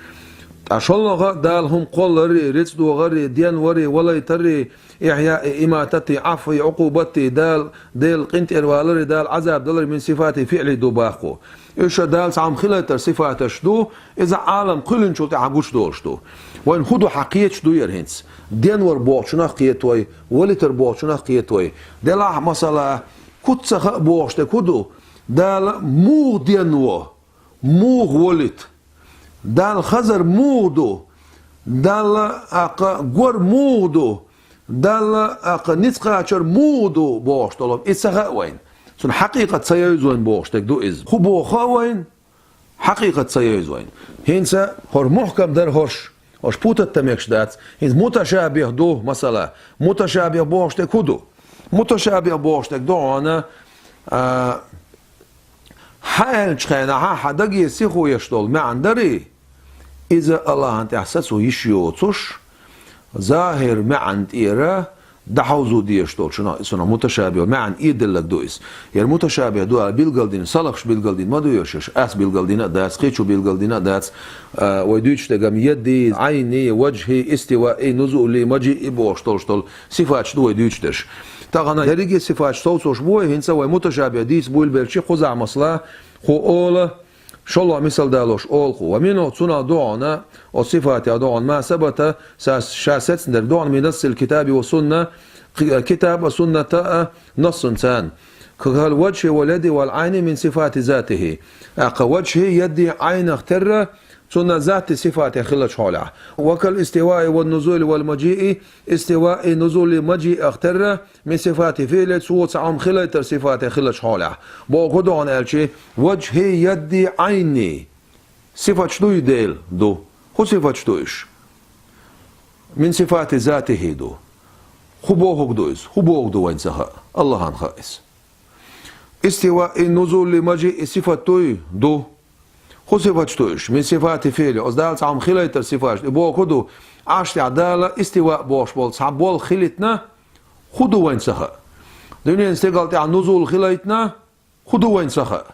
Ткъа шолгӀа Дала хӀума кхолларий, рицкъ догӀарий, денварий, валайтарий, ихьяи, имататий, Ӏафвий, Ӏукъубатий, Дала, Дела къинтӀера валарий, Дала Ӏазаб даларий мин сифати фиъли ду баккху. Уьш Дала цхьа хӀума хилийтар сифаташ ду, иза Ӏалам кхоьллинчул тӀаьхьа гучудолуш ду. Вайна хӀун ду хьан кхеташ ду яра хӀинца? Денвар бохучунах кхета вай, валитар бохучунах кхета вай. Делахь, масала, куц ца хаьа бохуш дерг хӀун ду? Дала муха денво, муха валит? Далла хазар муха ду? Далла, тӀаккха, гор муха ду? Далла, тӀаккха, ницкъ кхачар муха ду бохуш долу? И ца хаьа вайна. Цунна хьакъикъат ца йовза вайна бохуш дерг ду иза. ХӀун боху хаьа вайна? Хьакъикъат ца йовза вайна. ХӀинца хӀора мухькам дара хӀорш. ХӀорш путать дан мегаш дац. ХӀинца муташабихӀ ду, масала. МуташабихӀ бохуш дерг хӀун ду? МуташабихӀ бохуш дерг ду хьуна, а, хьан аьллачу хенахь хьан даге сихо еш долу маьӀна дарий, иза АллахӀан тӀехь сацо йиш йоцуш, захӀир маьӀна тӀера дӀахьовзо дезаш долчунах, цунах муташабихӀ маьӀна эделларг ду иза. ХӀара муташабихӀ ду аьлла билгалдина, салафаш билгалдина ма ду уьш, ас билгалдина а дац, кхечо билгалдина а дац, а, вай дуьйцуш дерг-м яди, Ӏайни, важхӀи, истиваи, нузули, маджии бохуш долуш долу сифаташ ду вай дуьйцуш дерш. Тахана дерриге а сифаташ совцош бу вай, хӀинца вай муташабихӀ дийца буйла белчи кхузахь, масала, кхо ола, шолгӀа мисал далош олу кхо. Ва минхӀу, цунах ду хьуна, оцу сифатех ду хьуна, ма сабата, ша, ша сецна дерг ду хьуна, мин нассил китаби ва сунна, ки-, китаб а, сунната а, нассун царна. Кху хӀал важхӀи вал яди вал Ӏайни мин сифати затихӀи. ТӀаккха важхӀи, яди, Ӏайнах терра, Цунна затти сифате хилача хьолехь. Ва кал истиваи ван нузули вал мажии, истиваи, нузули, мажиах терра, мин сифати фиъли, цо цхьа Ӏум хилайтар сифате хилача хьолехь. Боху догӀун аьлчи, ваджхи, ядди, Ӏайни. Сифаташ дуй Дела? Ду. ХӀун сифаташ ду уьш? Мин сифати затихи ду. ХӀун бохург ду иза? ХӀун бохург ду вайн ца хаьа? Аллахьан хаьа иза. Истиваи, нузули, мажии сифат дуй? Ду. ХӀун сифаташ ду уьш? Мин сифати фиъли. Оцу Дала цхьа Ӏум хилайтар сифаташ. И боху ду, Ӏарш тӀехь Дала истива бохуш болу цхьа болх хилийтина, хӀун ду вайн ца хаьа? Дуьненан стигала тӀехь нузул хилийтина, хӀун ду вайн ца хаьа?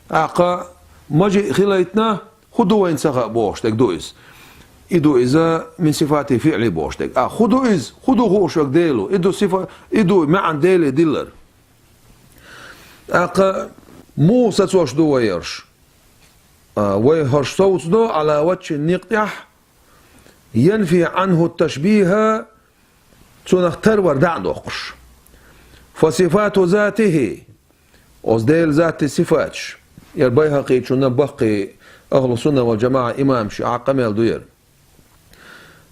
ТӀаккха мажиъ хилийтина, хӀун ду вайн ца хаьа бохуш дерг ду иза. И ду иза мин сифати фиъли бохуш дерг. А хӀун ду иза? ХӀун ду хууш верг Дела? И ду сифа, и ду маьӀна Деле диллар. ТӀаккха муха сацош ду вай ерш? А, вай хӀорш совцадо Ӏала ваджхин, никъ тӀехь, янфи Ӏанху ташбиха, цунах тарвар дӀа а доккхуш. Фа сифату затихи, оцу Делан затти сифаташ, яра Байхьакъичунна, баккхий ахьлу сунна вал жамаӀа имамаш а къамел ду яра.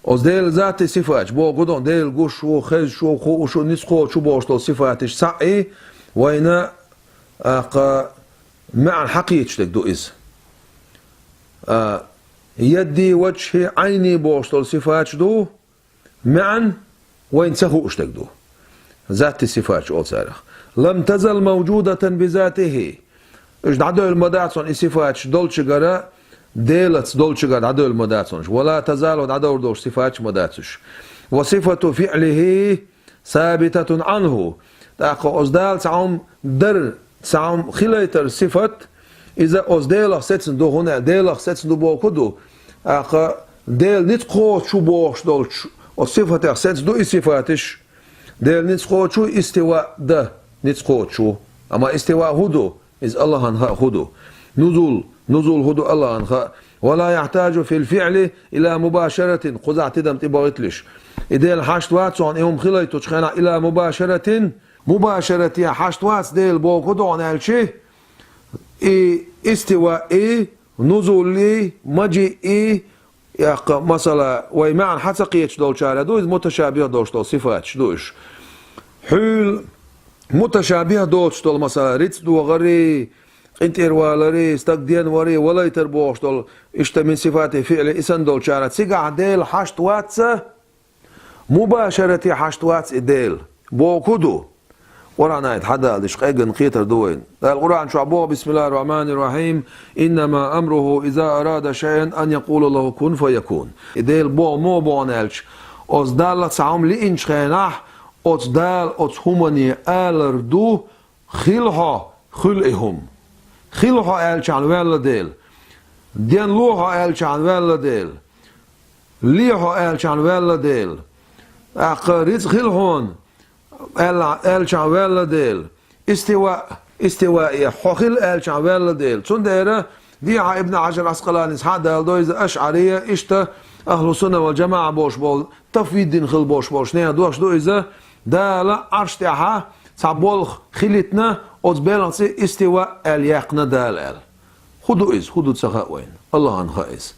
Оцу Делан затти сифаташ, боху догӀун, Дела гуш ву, хезаш ву, хууш ву, ницкъ кхочуш ву бохуш долу сифаташ цхьаъ, вайна, а, кха, маьӀна хьакхеташ дерг ду иза. А, ядди, ваджхи, Ӏайни бохуш долу сифаташ ду, маьӀна вайна ца хууш дерг ду. Затти сифаташ олу царах. Лам тазал мавджудатан би затихи. Уьш дӀадевлла ма дац хьуна и сифаташ долчуьнгара, Делаца долчуьнгара дӀадевлла ма дац хьуна уьш. Ва ла тазалу, дӀадовр долуш сифаташ ма дац уьш. Ва сифату фиълихи сабитатун Ӏанху. ТӀаккха оцу Дала цхьа хӀума дар, цхьа хӀума хилийтар сифат, иза оцу Делах сецна ду, хӀунда аьлча Делах сецна ду боху ду. ТӀаккха Дела ницкъ кхочуш ву бохуш долчу оцу сифатех сецна ду и сифаташ. Дела ницкъ кхочуш ву, истива дан ницкъ кхочуш ву. Амма истива хӀун ду? Иза Аллахьан хаьа хӀун ду. Нузул, нузул хӀун ду Аллахьан хаьа. Ва ла яхьтажу фил фиъли ила мубашаратин, кхузахь тидам тӀебахийталаш. И Дела хьашт вац хьуна, и хӀума хилийтучу хенахь, ила мубашаратин, мубашарате хьашт вац Дела боху догӀун аьлчи, и истиваи, нузули, мажиъи, тӀаккха, масала, вай маьӀна хьа ца кхеташ долчара ду иза муташабих долуш долу сифаташ ду уьш. Хьуьлла муташабих доцуш долу, масала, рицкъ догӀари, къинтӀера валари, стаг денвари, валийтар бохуш долу, иштта мин сифати фиъли, и санна долчара, цигахь Дела хьашт вац-кх, мубашарате хьашт вац и Дела. Боху хӀун ду? Къуръан аят хьадалдеш къеггина кхетар ду вайна. Дала Къуръан чохь боху: «Бисмиллахир рахманир рахим. Иннама амруху иза арада шайъан ан якъула лаху кун фаякун». И Дела боху муха боху аьлча, оцу Далла цхьа хӀума лиъначу хенахь, оцу Дала оцу хӀумане алар ду: «Хила хьо», хуьлу и хӀума. «Хила хьо» аьллачхьана ваьлла Дела. «Денло хьо» аьллачхьана ваьлла Дела. «Ле хьо» аьллачхьана ваьлла Дела. ТӀаккха «Рицкъ хила хьуна» аьлла, аьллачхьана ваьлла Дела. «Истива, истива э, хьо хила» аьллачхьана ваьлла Дела. Цундела дехьа Ибн Хьажар Ӏаскъаланис хьа а далдо иза, ашъария, иштта ахьлу сунна вал жамаӀа бохуш болу, тафвид дина хила бохуш болуш нехан дош ду иза, Дала Ӏарш тӀехьа цхьа болх хилийтина, оцу белхаца истива аьлла яьккхина Дала аьлла. ХӀун ду иза? ХӀун ду ца хаьа вайна? Аллахьан хаьа иза.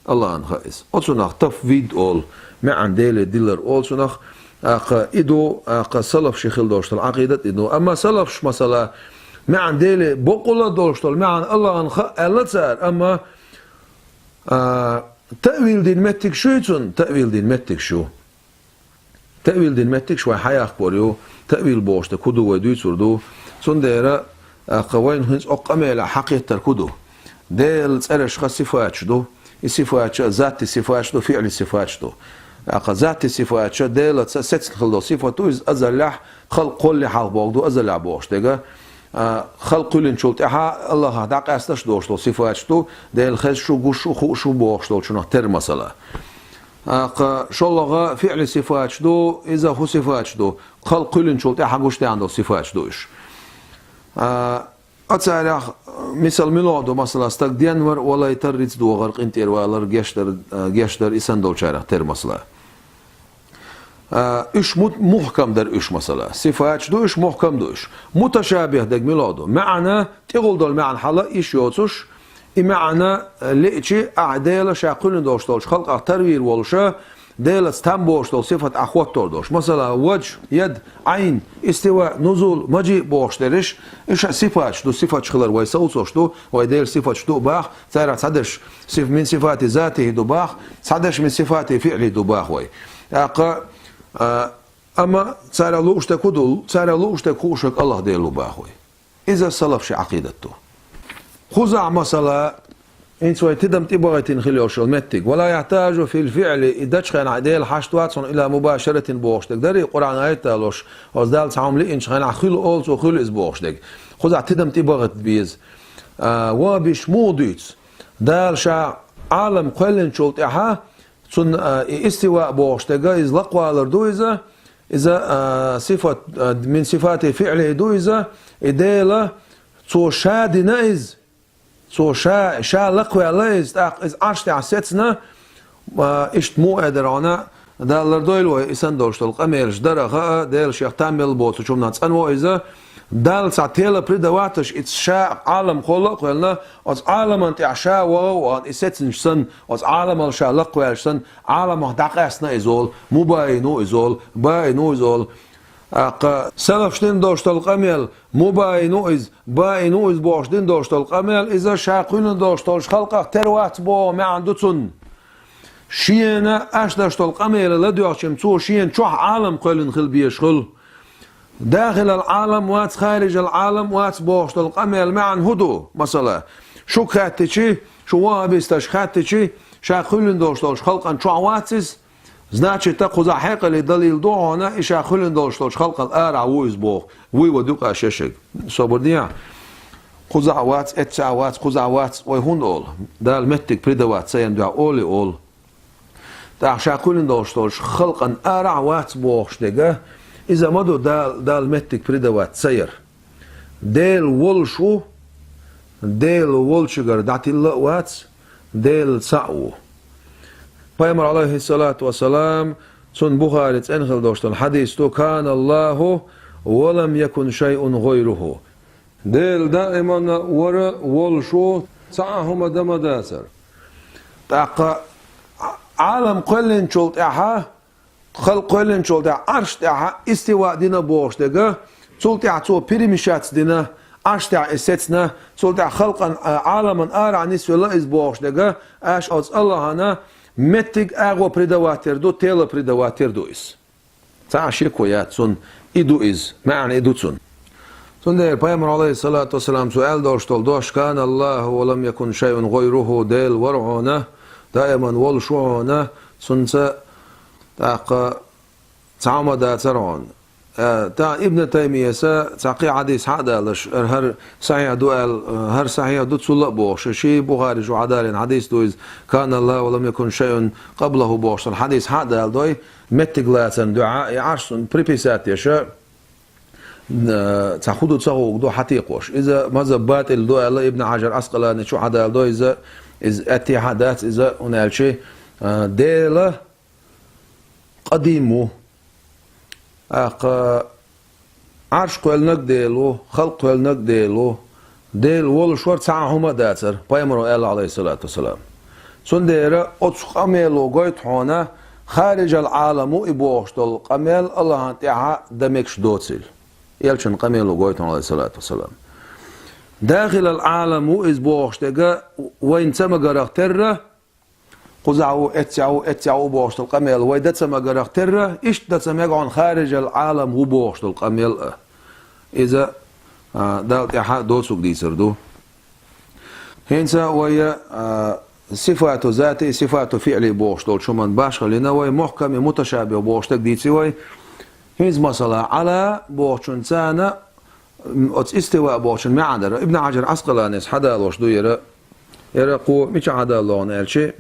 Аллахьан хаьа иза. Оцунах тафвид олу, маьӀна Деле дилар олу цунах, тӀаккха и ду, тӀаккха салаф ши хила долуш долу Ӏакъидат и ду. Амма салафш, масала, маьӀна Деле боккъала долуш долу маьӀна Аллахьан хаьа аьлла цара, амма, а, таъвил дина меттигаш ю цунна, таъвил дина меттигаш ю. Таъвил дина меттигаш вай хьаяккхор ю, таъвил бохуш дерг хӀун ду вай дуьйцур ду. Цундела, тӀаккха вайна хӀинца окху къамелехь хьакхеттарг хӀун ду? Делан цӀерашха сифаташ ду. И сифаташ затти сифаташ ду, фиъли сифаташ ду. ТӀаккха затти сифаташ Делаца сецна хила долу сифат ду, иза азаллехь, халкъ кхоллале хьалха бохург ду, азаллехь бохуш дерг. А, халкъ хуьлинчул тӀаьхьа Аллахьах дӀакъаьсташ а долуш долу сифаташ ду, Дела хезаш ву, гуш ву, хууш ву бохуш долчунах тера, масала. ТӀаккха шолгӀа фиъли сифаташ ду, иза хӀун сифаташ ду? Халкъ хуьлинчул тӀаьхьа гуш даьхьна долу сифаташ ду уьш. А, царех мисал муьлха ду, масала, стаг денвар, валийтар, рицкъ догӀар, къинтӀера валар, гечдар, гечдар, и санна долчарех тера, масала. А, уьш мут-, мухкам дара уьш, масала. Сифаташ ду уьш, мухкам ду уьш. Муташабих дерг муьлха ду? МаьӀна, тӀехула долу маьӀна хьала йиш йоцуш, И маьӀна лиъчи ахь Дела ша кхоьллина долуш долчу халкъах тарвийр волуша, Делаца там боцуш долу сифат ахь хоттор долуш. Масала, ваджхӀ, яд, Ӏайн, истива, нузул, маджиъ бохуш дерриш, иша сифаташ ду, сифаташ хилар вай совцош ду, вай Делан сифаташ ду баха, царах цхьадерш сиф-, мин сифати затихӀи ду баха, цхьадерш мин сифати фиӀли ду баха вай. ТӀаккха, а, амма царах лууш дерг хӀун ду, царах лууш дерг хууш верг АллахӀ Дела ву баха вай. Иза салаф ши Ӏакъидат ду. Кхузахь масала, хӀинца вай тидам тӀебахийтина хила йолуш йолу меттиг. «Ва ла яхьтажу фил фиъли», и дачу хенахь Дела хьашт вац хьуна, «ила мубашаратин» бохуш дерг дарий, Къуръан аят а долуш, оцу Далла цхьа хӀума лиъначу хенахь хуьлу олу цо, хуьлу иза бохуш дерг. Кхузахь тидам тӀебахийта беза. А, ван биш муха дуьйцу? Дала ша Ӏалам кхоьллинчул тӀаьхьа, цунна, а, и истива бохуш дерг, иза лакхвалар ду иза, иза, а, сифат, а, мин сифати фиъли ду иза, и Дела, цо ша дина иза, цо ша, ша лакхваьлла иза, тӀаккха иза Ӏарш тӀехь сецна, а, иштта муха а дара хьуна, Дала лардойла вай, и санна долуш долу къамелаш дара а, хаа, Дела шех там мел боцучу хӀуманах цӀанво иза, Далла цхьа тела предаваташ, иза ша Ӏалам кхолла а кхоьллина, оцу Ӏаламан тӀехь ша ваха а вахана, и сецнаш санна, оцу Ӏаламал ша лакхваьллаш санна, Ӏаламах дӀакъаьстина иза олу, мубайин ву иза олу, баин ву иза олу. ТӀаккха салафаш дина долуш долу къамел, мубайин ву иза, баин ву иза бохуш дина долуш долу къамел, иза ша кхоьллина долуш долчу халкъах тера вац боху маьӀна ду цунна. Шена аш даш долу къамела ладоьгӀча-м цо шена чохь Ӏалам кхоьллина хила безаш хуьлу. Дахилал Ӏалам вац, харижал Ӏалам вац бохуш долу къамел маьӀна хӀун ду? Масала, шуьга хаьттичи, шу ваххабисташ хаьттичи, ша кхоьллина долуш долчу халкъан чохь вац иза? Значит, кхузахь хьекъале далил ду хьуна, и ша кхоьллина долуш долчу халкъал арахь ву иза боху. Вуй ва дуьйкъа шешаг. Собар дехьа. Кхузахь вац, эццахь вац, кхузахь вац, вай хӀунда олу? Дала меттиг предавать ца ян дуьхьа олий олу. ТӀаккха ша кхоьллина долуш долчу халкъан арахь вац бохуш дерг, иза ма ду Дала, Дала меттиг предавать ца яр. Дела волуш ву, Дела волчуьнгара дӀатилла а вац, Дела цхьаъ ву. Пайхамар, алейхиссалату вассалам, цунна Бухари цӀена хила долуш долу хьадис ду: «Кана Аллаху ва лам якун шайъун гӀайруху». Дела даиманна вара, волуш ву, цхьа а хӀума дан ма дацара. ТӀаккха Ӏалам кхоьллинчул тӀаьхьа, халкъ кхоьллинчул тӀаьхьа, Ӏарш тӀехь истива дина бохуш дерг, цул тӀаьхьа цо перемещаться дина, Ӏарш тӀехь и сецна, цул тӀаьхьа халкъан, а, Ӏаламан арахь нисвелла иза бохуш дерг, аш оцу Аллахьана меттиг агӀо предавать яр ду, тела предавать яр ду иза. Цхьа а шеко яц цунна, и ду иза, маьӀна и ду цунна. Цундела Пайхамар, алейхиссалату вассалам, цо аьлла долуш долу дош: «Кана Аллаху ва лам якун шайъун гӀайруху», Дела вара хьуна, даиман волуш ву хьуна, цунца тӀаккха цхьа хӀума дацара хьуна. Э, тӀаккха Ибн Таймияса цхьа кхин хьадис хьа а далаш, хӀара, хӀара сахьихь ду аьлла, хӀара сахьихь ду цул а бохуш, ши Бухари чу хьадалийна хьадис ду иза, «Кана Аллаху ва лам якун шайъун къаблаху» бохуш долу хьадис хьа а далдой, меттиг лацарна дуьхьа, и Ӏарш цунна приписать деш, э, цхьа хӀун ду ца хууг ду хьатекхош. Иза мазхаб батӀил ду аьлла, Ибн Хьажар Ӏаскъалани чу хьадалдо иза, иза аьттехьа дац иза, хӀунда аьлча, э, Дела къадим ву. ТӀаккха Ӏарш кхоьллинарг Дела ву, халкъ кхоьллинарг Дела ву. Дела волуш вара, цхьа а хӀума а дацара, Пайхамаро аьлла, алейхиссалату вассалам. Цундела оцу къамело гойту хьуна, харижал Ӏалам ву и бохуш долу къамел Аллахьан тӀаьхьа дан мегаш доцийла. Элчан къамело гойту хьуна, алейхиссалату вассалам. Дахилал Ӏалам ву иза бохуш дерг вайна ца магарах терра, кхузахь ву, эццехь ву, эццехь ву бохуш долу къамел вай дан ца магарах терра, иштта дан ца мега хьуна, харижал Ӏалам ву бохуш долу къамел а. Иза, а, Далла тӀаьхьа доцург дийцар ду. ХӀинца вай, а, сифату зати, сифату фиъли бохуш долчу хӀуман башхаллина вай, мухками муташабих бохуш дерг дийци вай. ХӀинца масала, Ӏала бохучун царна, м, оцу истива бохучун маьӀна дара. Ибн Хьажар Ӏаскъаланис хьадалош ду яра. Яра кхо мича хьадалло хьуна аьлчи,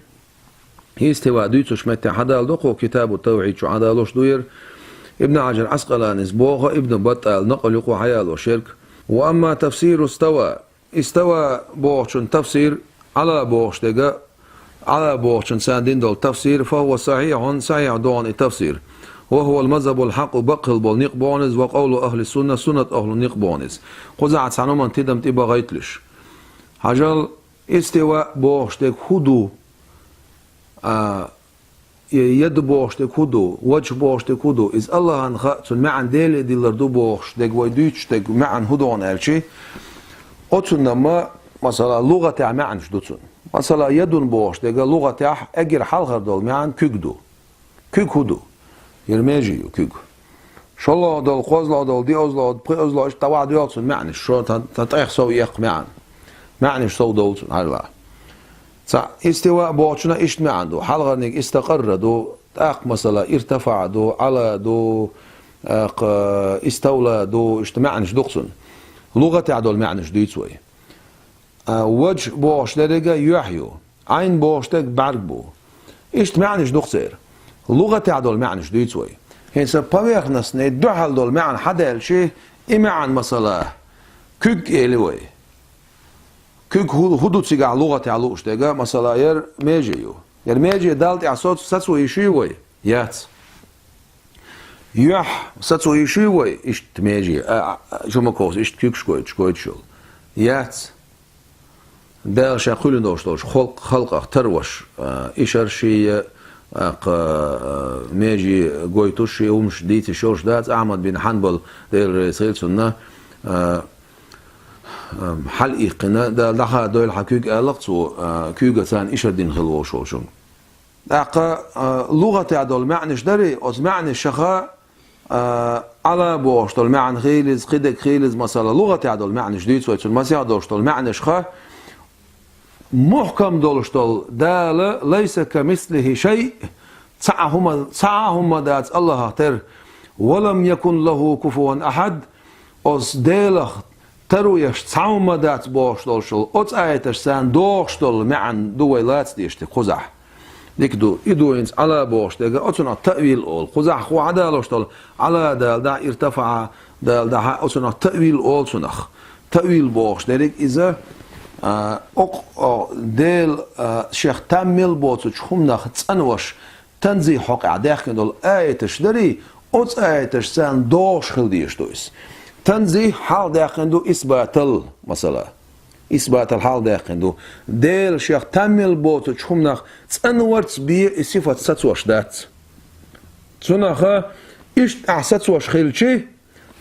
истива дуьйцуш метте хьадалдо кхо, Китабу Тавхьид чу хьадалош ду яра. Ибн Хьажар Ӏаскъаланис боху, Ибн Баттал накъал юкъу хьаялош ерг. Ва амма тафсиру става, истава бохучун тафсир, Ӏала бохуш дерг, Ӏала бохучун царна дина долу тафсир, фа хӀува сахьихьун, сахьихь ду хьуна и тафсир. Ва хӀува ал-мазхабул хьакъу, бакъ хила болу никъ бу хьуна иза, ва къавлу ахли сунна, суннат ахлу никъ бу хьуна иза. Кхузахь цхьана хӀуманна тидам тӀебахийталаш. Хьажал, Истива бохуш дерг хӀун ду? А, я-, яду бохуш дерг хӀун ду? ВаджхӀ бохуш дерг хӀун ду? Иза Аллахьан хаьа, цуьнан маьӀна Деле диллар ду бохуш дерг вай дуьйцуш дерг маьӀна хӀун ду аьлча, оцунна ма, масала, лугӀатехь маьӀнаш ду цунна. Масала, ядун бохуш дерг лугӀатехь эггара хьалхара долу маьӀна куьг ду. Куьг хӀун ду? ХӀара меже ю куьг. ШолгӀа долу, кхозлагӀа долу, диъазлагӀа, пхиъазлагӀа, иштта дӀавахьа доьлху цунна маьӀнаш. Шо тхан, тхан тӀех сов эккха маьӀна. МаьӀнаш сов долу цунна хьарла. Цхьаъ, истива бохучунна иштта маьӀна ду. Хьалхарниг истакъарра ду, тӀаккха, масала, иртафаӀа ду, Ӏала ду, тӀаккха иставла ду, иштта маьӀнаш ду-кх цунна. ЛугӀатехь долу маьӀнаш дуьйцу вай. А, ваджхӀ бохуш дерг юьхь ю. Ӏайн бохуш дерг бӀаьрг бу. Иштта маьӀнаш ду-кх церан. ЛугӀатехь долу маьӀнаш дуьйцу вай. ХӀинца поверхностный дуьхьал долу маьӀна хьадаьлча, и маьӀна, масала, куьг эли вай. Куьг хӀу-, хӀун ду цигахь лугӀатехь лууш дерг, масала, яра меже ю. Яра меже Далла тӀехь соц-, сацо йиш юй вай? Яц. Юьхь сацо йиш юй вай? Иштта меже, а, а, Жумаковс иштта куьгаш гойтуш, гойтуш йолу. Яц. Дала ша кхоьллина долуш долчу халкъ-, халкъах тарваш, а, Ишар ший, а, кха, а, меже гойтуш ший хӀумаш дийциш йолуш дац, Ахьмад бин Хьанбал, Дела реза хила цунна, а, а, хьалаиккхина, Дала дӀахадойла хьан куьг аьлла-кх цо, а, куьйга царна Ишар дина хила волуш волчунга. ТӀаккха, а, лугӀатехь долу маьӀнаш дарий, оцу маьӀнашха, а, Ӏала бохуш долу маьӀна хилиза, кхидерг хилиза, масала, лугӀатехь долу маьӀнаш дуьйцу вай, цунна масех долуш долу маьӀнашха, мухкам долуш долу Дала, «Лайса камислихи шай», цхьа а хӀума, цхьа а хӀума дац Аллахьах тера, «Ва лам якун лаху куфуван ахьад», оцу Делах таро еш цхьа хӀума дац бохуш долуш долу оцу аяташ царна дохуш долу маьӀна ду вай лаца дезаш дерг кхузахь. Дика ду, и ду хӀинца Ӏала бохуш дерг, оцунах таъвил олу. Кхузахь хӀун хьадалош долу Ӏала Дала дӀа, иртафаӀа Дала дӀа, оцунах таъвил олу цунах. Таъвил бохуш дерг иза, а, окъ-, о, Дела, а, шех там мел боцучу хӀуманах цӀанваш, танзих хьокъехь даьккхина долу аяташ дарий, оцу аяташ царна догӀуш хила дезаш ду иза. Танзих хьалха даьккхина ду исбатал, масала. Исбатал хьалха даьккхина ду. Дела шех там мел боцучу хӀуманах цӀанварца бен и сифат сацош дац. Цунаха иштта ахь сацош хилчи,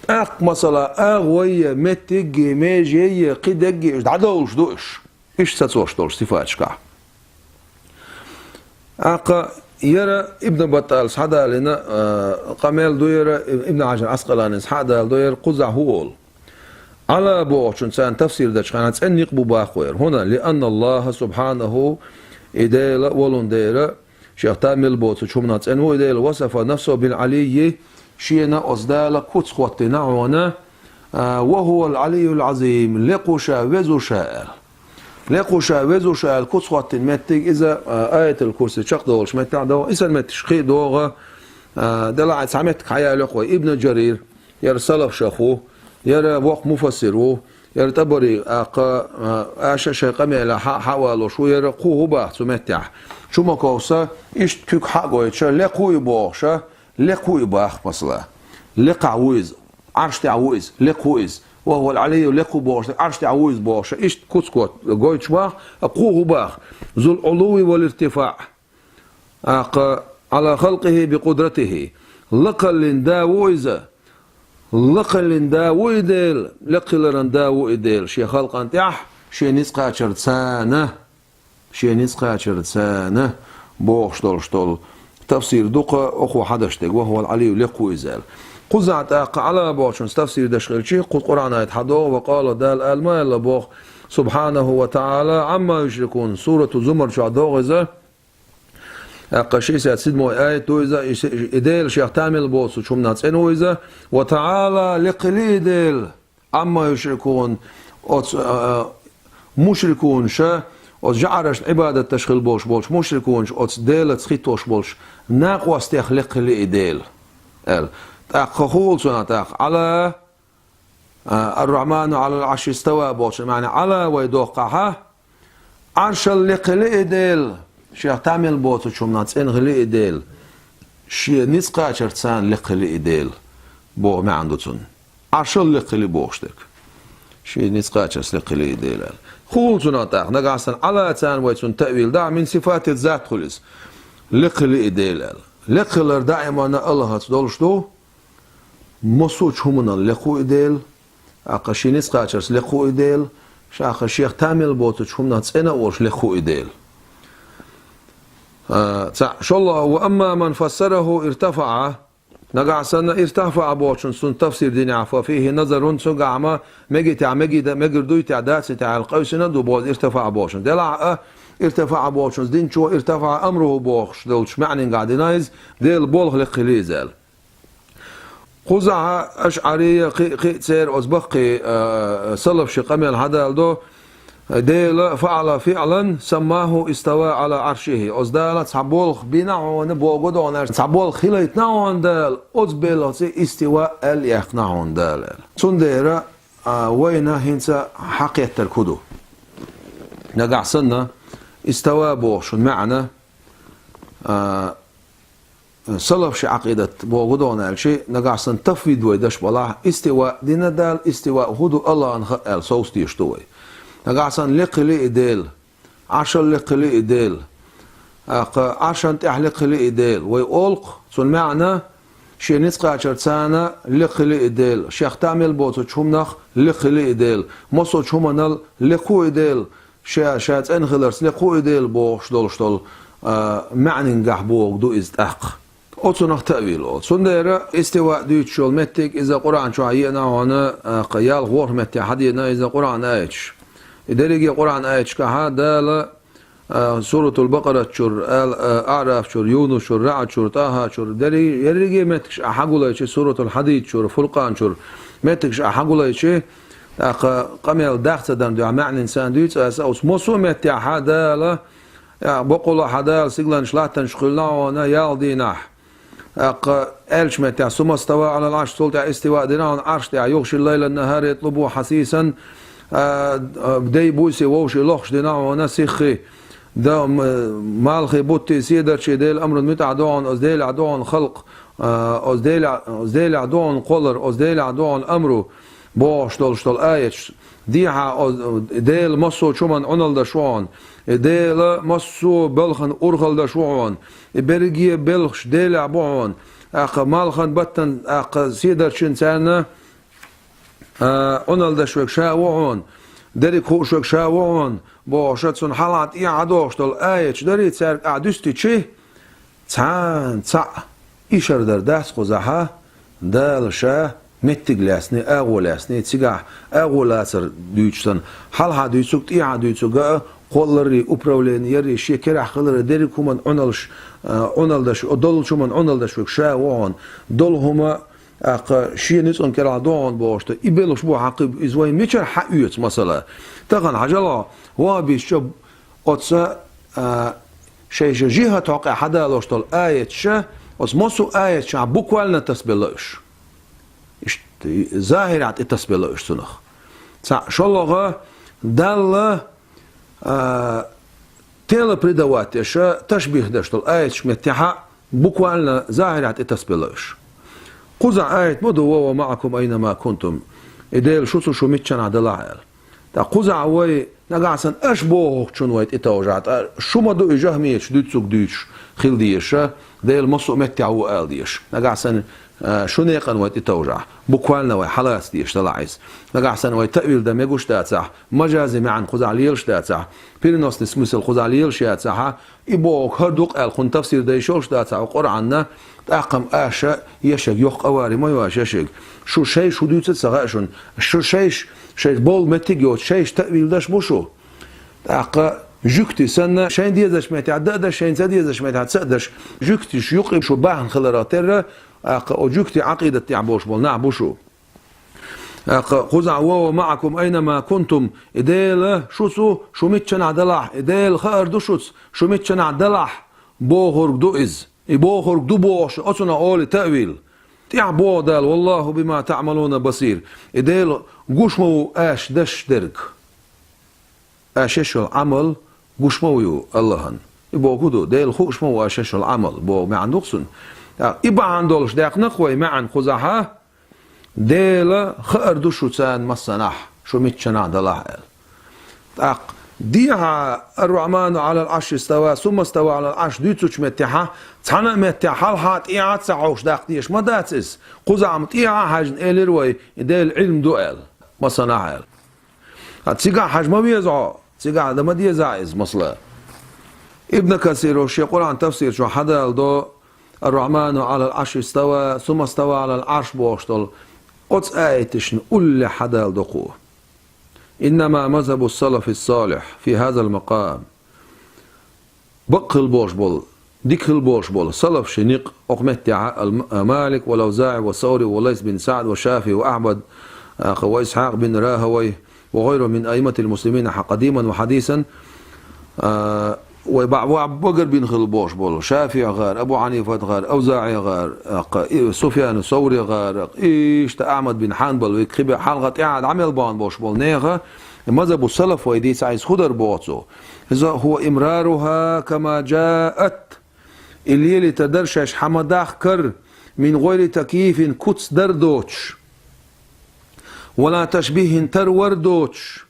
тӀаккха, масала, агӀо я, меттиг я, меже я, кхидерг я, уьш дӀадовлуш ду уьш. Иштта сацош долуш сифаташкахь. ТӀаккха яра Ибн Батталас хьадалийна, а, къамел ду яра, Ибн Хьажар Ӏаскъаланис хьадала ду яра, кхузахь хӀун олу. Ӏала бохучун царна тафсир дечу хенахь цӀена никъ бу боху яра. ХӀунда, «Лианна Аллаха субхьанаху», и Дела, волун Дела, шех там мел боцучу хӀуманах цӀена ву и Дела, «васафа нафсаху бил Ӏалиййи», шена оцу Дала куц хӀоттийна хьуна, а, «ва хӀувал Ӏалиййул Ӏазим», лекху ша, везу ша аьлла. Лекху ша, везу ша аьлла куц хӀоттийна меттиг иза, а, Аятул Курси чекхдолуш меттехь догӀу, и санна меттигаш кхин а догӀу, а, делахь а цхьа меттиг хьаялайо-кх вай, Ибн Джарир, яра салаф шех ву, яра воккха муфассир ву, яра ТӀабари, тӀаккха, а, аша шайн къамелехь хьа-, хьа а валош ву, яра кху хӀун боху цу меттехь. Чумаковс иштта куьг хьа а гойтуш, лекху и бохуш, лекху и боху, масала. Лекхахь ву иза, Ӏарш тӀехь ву иза, лекху иза. «Ва хӀувал Ӏалиййу», лекху бохуш, Ӏарш тӀехь ву иза бохуш, иштта куц хӀотт-, гойтуш боху, кху хӀун боху. «Зул Ӏулувви вал иртифаӀ». ТӀаккха, «Ӏала халкъихи би къудратихи». Лакхаллин Да ву иза. Лакхаллин Да ву и Дела, лекхаллин Да ву и Дела. Шен халкъан тӀехь, шен ницкъ кхачарца, шен ницкъ кхачарца бохуш долуш долу тафсир ду-кх, оха хьадеш дерг, «ва хӀувал Ӏалиййу», лекху иза аьлла. Кхузахь тӀаккха Ӏала бохучунца тафсир деш хилчи, кху Къуръан аят хьадогӀу, «ва къала», Дала ала ма аьлла боху, «субхьанаху ва таӀала Ӏамма юшрикун», Сурату Зумар чохь догӀу иза, тӀаккха шестьдесят седьмой аят ду иза, и се-, и Дела шех там мел боцучу хӀуманах цӀена ву иза, «ва таӀала», лекхали и Дела, «Ӏамма юшрикун», оцу, а, а, мушрикунаша, оцу жаӀарашна Ӏибадат деш хила болуш болчу мушрикунаша, оцу Делаца хӀиттош болчу накъостех лекхали и Дела, аьлла. ТӀаккха хӀун олу цунах тӀаккха? «Ӏала», а, «Ар-Рахьману Ӏалал Ӏарши истава» бохучун маьӀна, «Ӏала» вай доккхахьа, Ӏаршал лекхали и Дела, шех там мел боцучу хӀуманах цӀена хили и Дела, шен ницкъ кхачарца лекхали и Дела, боху маьӀна ду цунна. Ӏаршал лекхали бохуш дерг. Ший ницкъачарца лекха хилий Дела аьлла. Хул цунах тӀаккха, нагахь санна Ӏала царна вай цунна таъвил дахь, мин сифати зат хул иза. Лекха хилий Дела аьлла. Лекха хилар даимана Аллахьаца долуш ду, массо а хӀуманал лекха хилий Дела, тӀаккха ший ницкъачарца лекха хилий Дела, тӀаккха шех тамел боцучу хӀуманах цӀена а волуш лекха хилий Дела. А, цхьаъ, шолгӀа, ва амма ман фассараху иртафаӀа, нагахь санна иртафаӀа бохучун цунна тафсир динехь, фа фихи назарун, цуьнгахь ма мегий техь, мегий да-, мегар дуй техь, даций техь аьлла къевсина а ду боху иза иртафаӀа бохучун. Делахь а иртафаӀа бохучун динчо иртафаӀа амруху бохуш долчу маьӀнингахь дина иза, Делан болх лекха хилий иза аьлла. Кхузахь ашӀарий, кхин а, кхин а церан оцу баккхий, а, салаф ши къамел хьадалдо, Дела фаӀала фиӀлан саммаху истава Ӏала Ӏаршихи. Оцу Дала цхьа болх бина хьуна боху гу догӀу аьлла, цхьа болх хилийтина хьуна Дала, оцу белхаца истива аьлла яьккхина хьуна Дала аьлла. Цундела, а, вайна хӀинца хьакхеттарг хӀун ду? Нагахь санна, истава бохучун маьӀна, а, салаф ши Ӏакъидат боху гу догӀу аьлчи, нагахь санна тафвид вай даш балахь, истива дина Дала, истива хӀун ду Аллахьан хаьа аьлла совца дезаш ду вай. Нагахь санна лекха хилий Дела, Ӏаршал лекха хилий Дела, тӀаккха Ӏаршан тӀехь лекха хилий Дела, вай олу-кх, цунна маьӀна, шен ницкъачарца лекха хилий Дела, шех тамел боцучу хӀуманах лекха хилий Дела, массо а хӀуманал лекха хилий Дела, ша, ша цӀена хиларца лекха хилий Дела бохуш долуш долу, а, маьӀнингахь боху гу ду иза тӀаккха. Оцунах таъвил олу. Цундела истива дуьйцуш йолу меттиг иза Къуръан чохь еана хьуна, а, кха ялх-ворхӀ меттехь хьадеана иза Къуръан аяташ. И дерриге Къуръан аяташкахь Дала, а, Суратул Бакъарат чуьра, ал-, а, Аъраф чуьра, Юнус чуьра, РаӀд чуьра, ТӀаха чуьра, дерри-, ерриге меттигаш ахь хьагулайчи, Суратул Хьадид чуьра, Фуркъан чуьра, меттигаш ахь хьагулайчи, тӀаккха къамел дах ца дан дуьхьа маьӀнин царна дуьйцу аса, оцу массо а меттехь Дала, Я, бакъалла хьан Дала сигаланаш латтанаш кхуьллина хьуна ялх дийнахь. ТӀаккха аьллачу меттехь, сумма става Ӏалал Ӏарш, цул тӀаьхьа истива дина хьуна Ӏарш тӀехь, югӀшил лайла нахӀара ятлубуху хьасисан, а, а, дей буьйса вовший лохуш дина хьуна сиххи, да, м-, малхи бутти седарчий Делан амран муьтӀахь ду хьуна, оцу Делехь ду хьуна халкъ, а, оцу Делехь, оцу Делехь ду хьуна кхоллар, оцу Делехь ду хьуна амру. бохуш долуш долу аяташ. Дехьа оз-, Дела массо а чу-м Ӏуналдаш ву хьуна. И Дела массо а балхана урхалдаш ву хьуна. И берриге а белхаш Делехь бу хьуна. ТӀаккха малхан баттан, тӀаккха седарчин царна, а, Ӏуналдаш верг ша ву хьуна. Дерриг хууш верг ша ву хьуна. Бохуша цунна хьалха тӀехьа дохуш долу аяташ дарий цаьрга ахь дуьстичи, Цхьана цхьаъ ишар дар дац кхузахьа, Дала ша меттиг лаьцний, агӀо лаьцний, цигахь агӀо лацар дуьйцуш санна, хьалха дуьйцург, тӀехьа дуьйцург а, кхолларий, управление ярий, шен керахь хиларий, дерриг хӀуман Ӏуналш, а, Ӏуналдаш, о, доллучу хӀуман Ӏуналдаш верг ша ву хьуна, долу хӀума, тӀаккха шен ницкъан кӀелахь ду хьуна бохуш ду, и белхаш бу хьакхи, иза вайн мичара хьаоьцу масала. Тахана хьажал хьо, вахӀабисташ оцу, а, шайша жихӀат хьокъехь хьадалош долу аяташ, оцу массо а аяташна буквально тасбелла уьш. Иштта, захӀирехь тӀетасбелла уьш цунах. Цхьаъ, шолгӀа, Далла, а, тело придавать деш, ташбих деш долу аяташ меттехьа буквально захӀирехь тӀетасбелла уьш. Кхузахь аят ма ду: «Ва ва маӀакум айна ма кунтум». И Дела шуца ву, шу миччанахь далахь аьлла. Ткъа кхузахь вай, нагахь санна, аша бохучун вай тӀетовжахь, ткъа шу ма ду и жахмияташ дуьйцург дуьйцуш хила дезаш, Дела массо а меттехь ву ала дезаш. Нагахь санна, а, шу некъан вай тӀетовжахь, буквально вай хьалаца дезаш далахь иза. Нагахь санна вай таъвил дан мегаш дацахь, мажази маьӀна кхузахь лелаш дацахь, переносный смысл кхузахь лелаш яцахьа, И боху хӀара ду-кх аьлла, кхунна тафсир дан йиш йолуш дацахь Къуръанна, тӀаккха-м аша ешаг йоккха авари ма ю аша ешаг. Шу шайша хӀун дуьйцу а ца хаьа шуна. Шу шайша, шайша болу меттиг а йоцуш, шайша таъвил даш бу шу. ТӀаккха жуьгти санна, шайн дезачу меттехь дан а даш, шайн ца дезачу меттехь ца а даш, жуьгтиш юкъе шу бахьана хиларах терра, тӀаккха оцу жуьгти Ӏакъидат тӀехь болуш болу нах бу шу. ТӀаккха кхузахь: «Ва ва маӀакум айна ма кунтум», и Дела шуца ву, шу миччанахь далахь, и Дела хаар ду шуца, шу миччанахь далахь, бохург ду иза. И бохург ду бохуш, оцунах олу таъвил. ТӀехь боху Дала: «Валлаху бима таӀмалуна басир». И Дела гуш ма ву аша даш дерг. Аша еш йолу Ӏамал гуш ма ву ю Аллахьан. И боху ду, Дела хууш ма ву аша еш йолу Ӏамал, боху маьӀна ду-кх цунна. ТӀаккха и бахьана долуш даьккхина-кх вай маьӀна кхузахьа, Дела хаар ду шу царна массанахь. шу миччанахь далахь аьлла. ТӀаккха дехьа «Ар-Рахьману Ӏалал Ӏарши става, сумма става Ӏалал Ӏарш» дуьйцучу меттехьа, цхьана а меттехь хьалха тӀехьа а ца хьовш даккха дезаш ма дац иза. Кхузахь-м тӀехьа а хьаьжна элира вай, и Делан Ӏилма ду аьлла, масанахь аьлла. Ткъа цигахь хьажа ма веза хьо, цигахь дан ма деза иза, масала. Ибн Касиро шен Къуръан тафсир чохь хьадалдо: «Ар-Рахьману Ӏалал Ӏарши става, сумма става Ӏалал Ӏарш» бохуш долу оцу аяташна уллехь хьадалдо кхо. «Иннама мазхабу салафи салих фи хазал макам». Бакъ хила болуш болу, дика хила болуш болу салаф ши никъ окху меттехьа ал-М-, Малик ва Лавзаи ва Саури ва Лайс бин Саъд ва Шафи ва Ахьмад, а, ва Исхьакъ бин Рахавай ва гӀайру мин аимматил муслимин хьа къадиман ва хьадисан, а, вай баъ-, ва багар бин хила болуш болу Шафиъ гӀар, Абу Хьанифат гӀар, Авзаи гӀар, а, кха, и, Суфьяну Саури гӀар, иштта Ахьмад бин Хьанбал, вай кхибе хьалха тӀаьхьа дӀа мел бахана болуш болу нехан, мазхабу салаф вай дийца Ӏайса худар боху цо. Иза хӀуа имраруха кама джаат. И лелита дар шаьш хьама дахкар, мин гӀойри такйифин куц дар доцуш, вала ташбихин тарвар доцуш,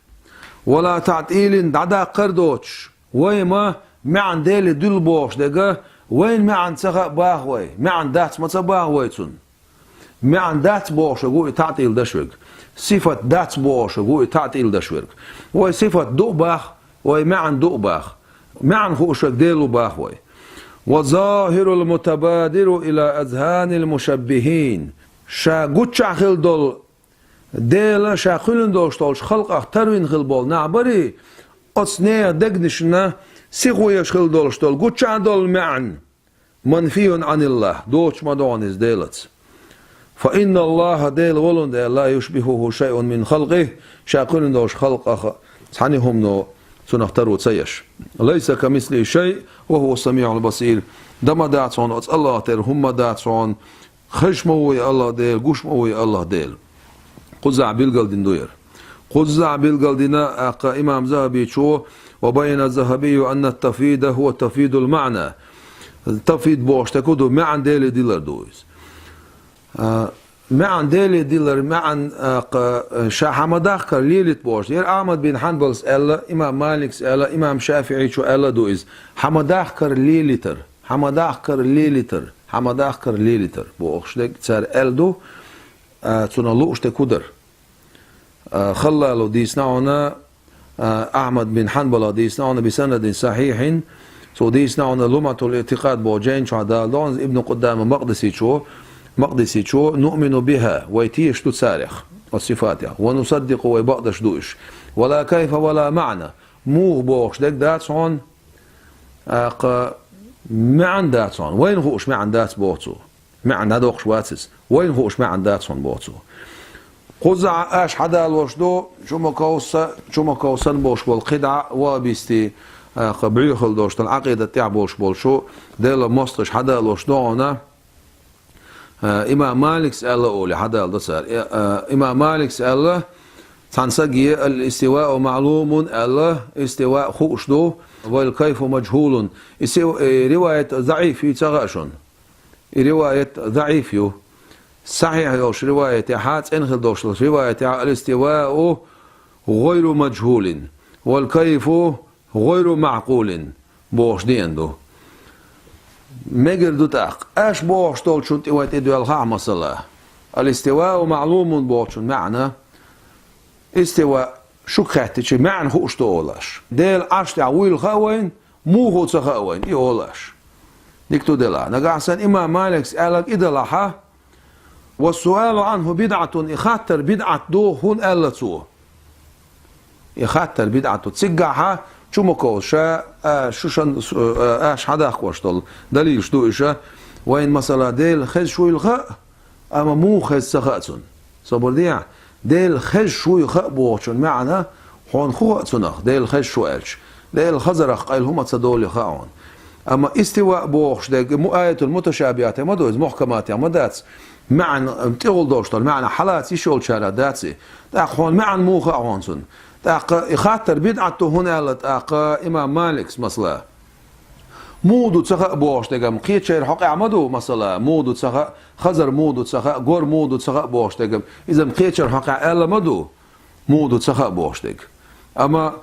вала таътилин дӀадаккхар доцуш. Вай ма маьӀна Деле дуьллу бохуш дега, вайн маьӀна ца хаьа баха вай, маьӀна дац ма ца баха вай цунна. МаьӀна дац бохуш верг ву и таътил даш верг. Сифат дац бохуш верг ву и таътил даш верг. Вай сифат ду а бах, вай маьӀна ду а бах. МаьӀна хууш верг Дела ву бах вай. Ва захирул мутабадиру ила азханил мушаббихин. Ша гуччахь хила долу Дела, ша кхуьлина долуш долчу халкъах тарвина хила болу нах барий, оцу нехан дегнашна сихо еш хила долуш долу гуччахь долу маьӀна. Манфиюн Ӏаниллахь, доцуш ма ду хьуна иза Делаца. Фа инна Аллаха, Дела волун Дела, ла юшбихуху шайъун мин халкъих, ша кхуьлина долуш халкъах цхьана хӀумано цунах таро ца еш. Лайса камислихи шай, ва хӀува самиъул басир. Дан ма дац хьуна оцу Аллаха тера хӀума ма дац хьуна, хезаш ма ву и Аллаха Дела, гуш ма ву и Аллаха Дела. Кхузахь билгалдина ду яра. Кхузахь билгалдина, а, кха имам Захабичо, ва байана Захабию анна тафвида хӀуа тафвидул маъна. Тафвид бохуш тӀе ку ду, маьӀна Деле дилар ду иза. А, маьӀна Деле дилар, маьӀна, а, кха, ша хьама дахкар лелит бохуш. Яра Ахьмад бин Хьанбалс аьлла, имам Маликс аьлла, имам ШафиӀичо аьлла ду иза. Хьама дахкар лелитар, хьама дахкар лелитар, хьама дахкар лелитар бохуш дерг цара аьлла ду, а, цунах лууш тӀе ку дара. А, Халлало дийцина хьуна, а, Ахьмад бин Хьанбала дийцина хьуна, би санадин сахьихьин, цо дийцина хьуна Лумъатул Иътикъад боху жайна чохь далдо хьуна Ибн Къуддама Макъдисичо, Макъдисичо, нуъмину биха, вай тешаш ду царех, оцу сифатех, ва нусаддикъу, вай бакъдаш ду уьш. Ва ла кайфа ва ла маъна, муха бохуш дерг дац хьуна, а, кха, маьӀна дац хьуна, вайна хууш маьӀна дац боху цо. МаьӀна доккхуш вац иза. Вайна хууш маьӀна дац хьуна боху цо. Кхузахь аша хьадалош ду, чумаковса, чумаковсан бохуш болу кхидӀа вахабистий, а, кха буьйхала долуш долу Ӏакъидат тӀехь болуш болчу Делан мостагӀаша хьадалош ду хьуна, а, имам Маликс аьлла олий хьадалдо цара. Э, а, имам Маликс аьлла, цхьана саге ал-истивау маълумун аьлла, истива хууш ду, вал кайфу мажхулун. И сив-, э, риваят заӀиф ю ца хаьа шуна. И риваят заӀиф ю. Сахьихь йолуш риваятехьа, цӀена хила долуш риваятехьа, ал-истивау гӀойру мажхулин, вал кайфу гӀойру маъкъулин бохуш деана ду. Мегар ду тӀаккха, аша бохуш долчун тӀе вай тӀедоьлхахь масала. Ал-истивау маълумун бохучун маьӀна, истива шуьга хаьттича, маьӀна хууш ду олаш. Дела Ӏарш тӀехь вуйла хаьа вайна, муха ву ца хаьа вайна, и олаш. Дика ду делахь. Нагахь санна имам Маликс аьлларг и далахьа, ва суалу Ӏанху бидӀатун, и хаттар бидӀат ду, хӀунда аьлла цо? И хаттар бидӀат ду. Цигахьа чумаковса, а, шу шан, а, аша хьадахкош долу далилаш ду иша, вайна масала Дела хезаш вуйла хаьа, амма муха хеза ца хаьа цунна. Собар дехьа, Дела хезаш вуй хаьа бохучун маьӀна, хьуна хӀун хаьа цунах, Дела хезаш ву аьлча? Дела хазарах къайла хӀума ца долий хаьа хьуна. Амма истива бохуш дерг му-, аятул муташабихатех ма ду иза, мухкаматех ма дац. МаьӀна, тӀехула долуш долу маьӀна хьалаца йиш йолчара дац и. ТӀаккха хьуна маьӀна муха хаьа хьуна цунна? ТӀаккха и хаттар бидӀат ду хӀунда аьлла тӀаккха имам Маликс масала? Муха ду ца хаьа бохуш дерг-м кхечеран хьокъехь ма ду, масала, муха ду ца хаьа, хазар муха ду ца хаьа, гор муха ду ца хаьа бохуш дерг-м, иза-м кхечеран хьокъехь аьлла ма ду. Муха ду ца хаа бохуш дерг. Амма,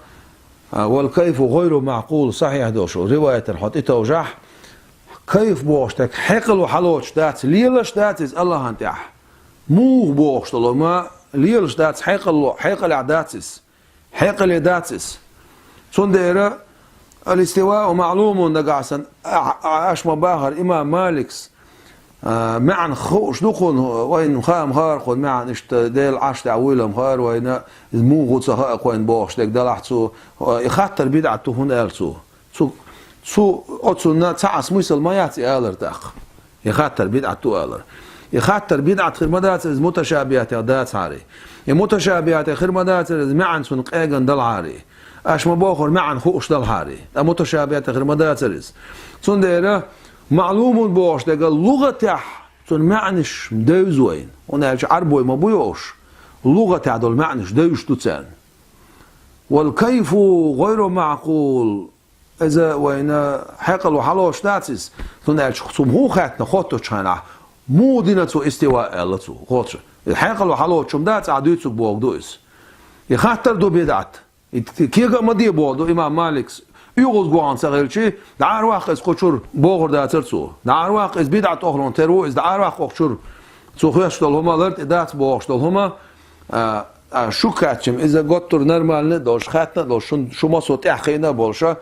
а, «والكيف غير معقول» сахьихь долчу риваятана хьо тӀетовжахь, кайф бохуш дерг хьекъало хьалоцуш дац, лелаш дац иза Аллахьан тӀехь. Муха бохуш долу хӀума лелаш дац, хьекъало, хьекъалехь дац иза. Хьекъале дац иза. Цундела «الاستواء معلوم» дагахь сан, а, а, аш ма бахара имам Маликс, а, маьӀна хууш ду кхунна, вайна хаам хара кхунна маьӀна, иштта Делан Ӏарш тӀехь вуйлам хара вайна, иза муха ву ца хаа кхойн бохуш дерг далахь цо, а, и хаттар бидӀат ду хӀунда аьлла цо. Цу, цу, оцунна цхьа а смысл ма яц и алар тӀаккха. И хаттар бидӀат ду алар. И хаттар бидӀат хир ма дацара иза муташабихатех дацахьара. И муташабихатех хир ма дацара иза маьӀна цунна къеган далахьара. Аш ма бохура маьӀна хууш далахьара. Ткъа муташабихатех хир ма дацара иза. Цундела «معلوم» бохуш дерг лугӀатехь цунна маьӀнаш девза вайна. ХӀунда аьлча Ӏарбой ма бу йоуш, лугӀатехь долу маьӀнаш девзаш ду царна. «والكيف غير معقول». Иза вайна хьекъало хьалоцуш дац иза. Цундела аьлча цу муха хаьттина хоттучу хенахь, муха дина цо истива аьлла цо. Хоттуш. И хьекъало хьалоцуш хӀума дац, ахь дуьйцург бохург ду иза. И хаттар ду бидӀат. И т-, кега а ма де бохург ду имам Маликс. ОьгӀазгахь ца хилчи, дӀа ара ваккха иза кху чуьра бохур дацара цо. ДӀа ара ваккха иза бидӀат охьалон тера ву, иза дӀа ара ваккха кху чуьра. Цо хоьттуш долу хӀума лар тӀе дац бохуш долу хӀума, а, а, шу кхаьчча, иза готтур нормально а долуш, хаьттина а долуш, шун, шу массо а тӀаьхьакхиъна а болуша,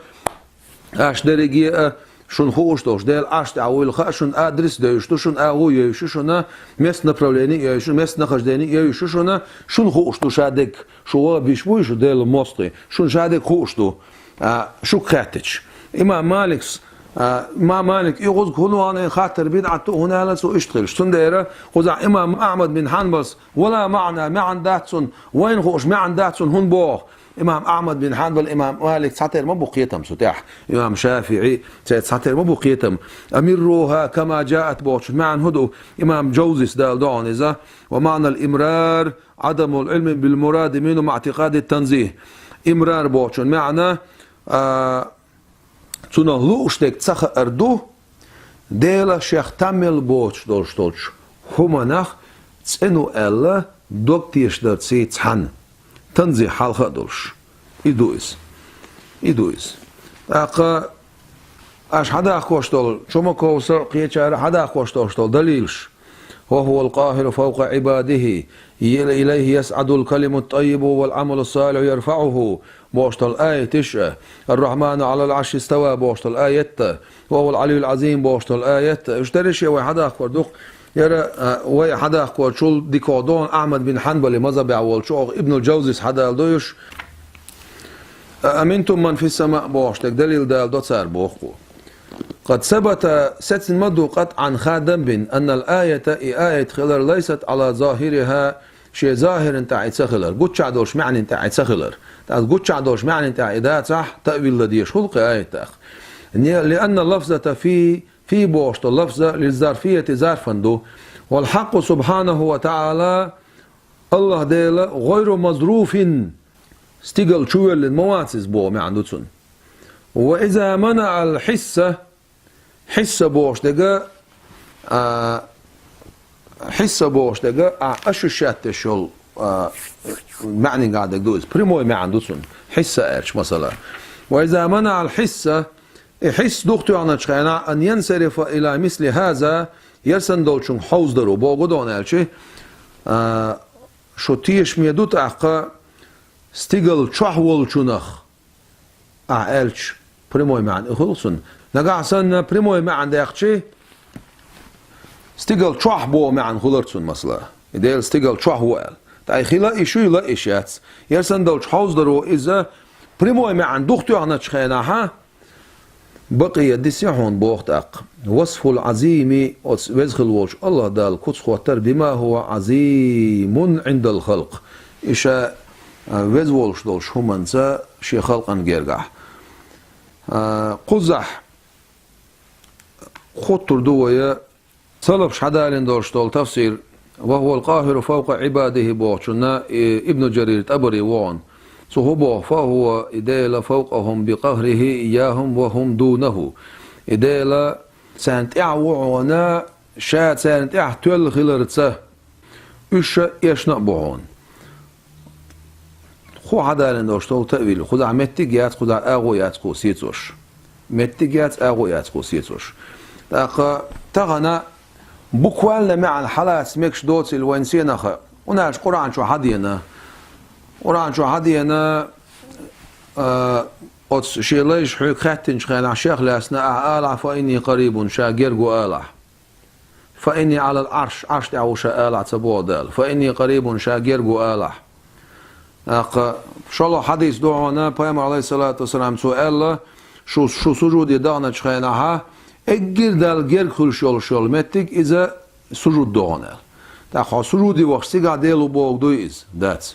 аш дерриге а шуна хууш долуш, Делан Ӏарш тӀехь вуйла хаа шуна, адрес а девзаш ду шуна, агӀо а евзаш ю шуна, местонаправление а евзаш ю, местонахождение а евзаш ю шуна, шуна хууш ду ша дерг, шу ваха биш буй шу Делан мостагӀий, шуна ша дерг хууш ду, а, шу кхаьттича. Имам Маликс, а, имам Малик, и кхуза хӀун вахана хаттар бидӀат ду, хӀунда аьлла цо иштта хилча. Цундела кхузахь имам Ахьмад бин Хьанбалс «ولا معنى», маьӀна дац цунна, вайна хууш маьӀна дац цунна хӀунда боху? Имам Ахьмад бин Хьанбал, имам Малик цхьатера ма бу кхетам цу тӀехь. Имам ШафиӀи, цаьрца цхьатера ма бу кхетам. «أمروها كما جاءت» бохучун маьӀна хӀун ду? Имам Джовзис дала догӀун иза: «ومعنى الإمرار عدم العلم بالمراد منه مع اعتقاد التنزيه». Имрар бохучун маьӀна, а, цунах лууш дерг ца хаар ду, Дела шех там мел боцуш долуш долчу хӀуманах цӀена ву аьлла дог тешадарций цхьаьна, танзих хьалха а долуш. И ду иза. И ду иза. ТӀаккха аша хьадахкош долу, Чумаковса а, кхечара хьадахкош долуш долу далилаш: «وهو القاهر فوق عباده، إليه يصعد الكلم الطيب والعمل الصالح يرفعه», бохуш долу аяташ а, «الرحمن على العرش استوى» бохуш долу аят а, «وهو العلي العظيم» бохуш долу аят а. Уьш дерриш а вай хьадахкор ду-кх. Яра, а, вай хьадахкорчул дикогӀу догӀу Ахьмад бин Хьанбали мазхабехь волчу, оха Ибнул Джавзис хьадала ду уьш. «أأمنتم من في السماء» бохуш дерг далил дала до цара боху. «قد ثبت», сецна ма ду, «قطعا», ха дан бина, «أن الآية», и аят хилар, «ليست على ظاهرها», шен захиран тӀехь и ца хилар, гуччахь долуш маьӀнин тӀехь и ца хилар. ТӀаккха гуччахь долуш маьӀнин тӀехь и дацахь, таъвил дан дезаш хуьлу кхин аят тӀаккха. Не, «لأن اللفظة في», «في» бохуш долу лафза «للظرفية» зарфан ду. «والحق سبحانه وتعالى», Аллахь Дела, «غير مظروف», стигала чувоьллина ма вац иза боху маьӀна ду цунна. «وإذا منع الحس», хьисса бохуш дерг, а, хьисса бохуш дерг, а, ощущать деш йолу, а, маьӀнигахь дерг ду иза. Прямой маьӀна ду цунна. Хьисса аьлча, масала. «وإذا منع الحس», и хьисса духтоьхначу хенахь, «أن ينصرف إلى مثل هذا», яра санна долчунга хьовзадаро, боху гу дона аьлча, а, шу тешаме ду тӀаккха стигала чохь волчунах. Ахь аьлча, прямой маьӀна и хуьлу цунна. Нагахь санна прямой маьӀна даьккхичи, стигала чохь боху маьӀна хуьлар цунна, масала. И Дела стигала чохь ву аьлла. Ткъа и хила и шуьйла и шац. Яра санна долчу хьовзадаро иза прямой маьӀна духтоьхначу хенахьа, бакъия диси хьуна боху тӀаккха. «وصف العظيم», оцу веза хила волчу Аллахь Далла куц хӀоттар, «بما هو عظيم عند الخلق». И ша, а, веза волуш долчу хӀуманца шен халкъан гергахь. А, кхузахь хоттур ду вай, салафаш хьадалийна долуш долу тафсир, «وهو القاهر فوق عباده» бохучунна, и Ибну Джарир ТӀабари вогӀун. Цо хӀун боху: «فهو», и Дела, «فوقهم بقهره إياهم وهم دونه». И Дела царна тӀехь ву хьуна, ша царна тӀехь тоьлла хиларца, уьш ша эшна а бу хьуна. Кху хьадалийна долуш долу таъвил, кхузахь меттиг яц, кхузахь агӀо яц кху сецош. Меттиг яц, агӀо яц кху сецош. ТӀаккха тахана буквально маьӀна хьалаца мегаш доцийла вайн сенах, хӀунда аьлча Къуръан чу хьадеана. Къуръан чу хьадеана, а, оцу шен лайша хьоьга хаьттинчу хенахь шех лаьцна ахьа алахь: «Фа инни къарибун», ша герга ву алахь. «Фа инни Ӏалал Ӏарш», Ӏарш тӀехь ву ша алахь ца боху Дала. «Фа инни къарибун», ша герга ву алахь. ТӀаккха шолгӀа хьадис ду хьуна, Пайхамар, алейхиссалату вассалам, цо аьлла: «Шу, шу сужуде даханачу хенахьа, эггира Далла герга хуьлуш йолуш йолу меттиг иза сужуд ду хьуна», аьлла. ТӀаккха хьо сужуде вахча цигахь Дела ву бохург дуй иза? Дац.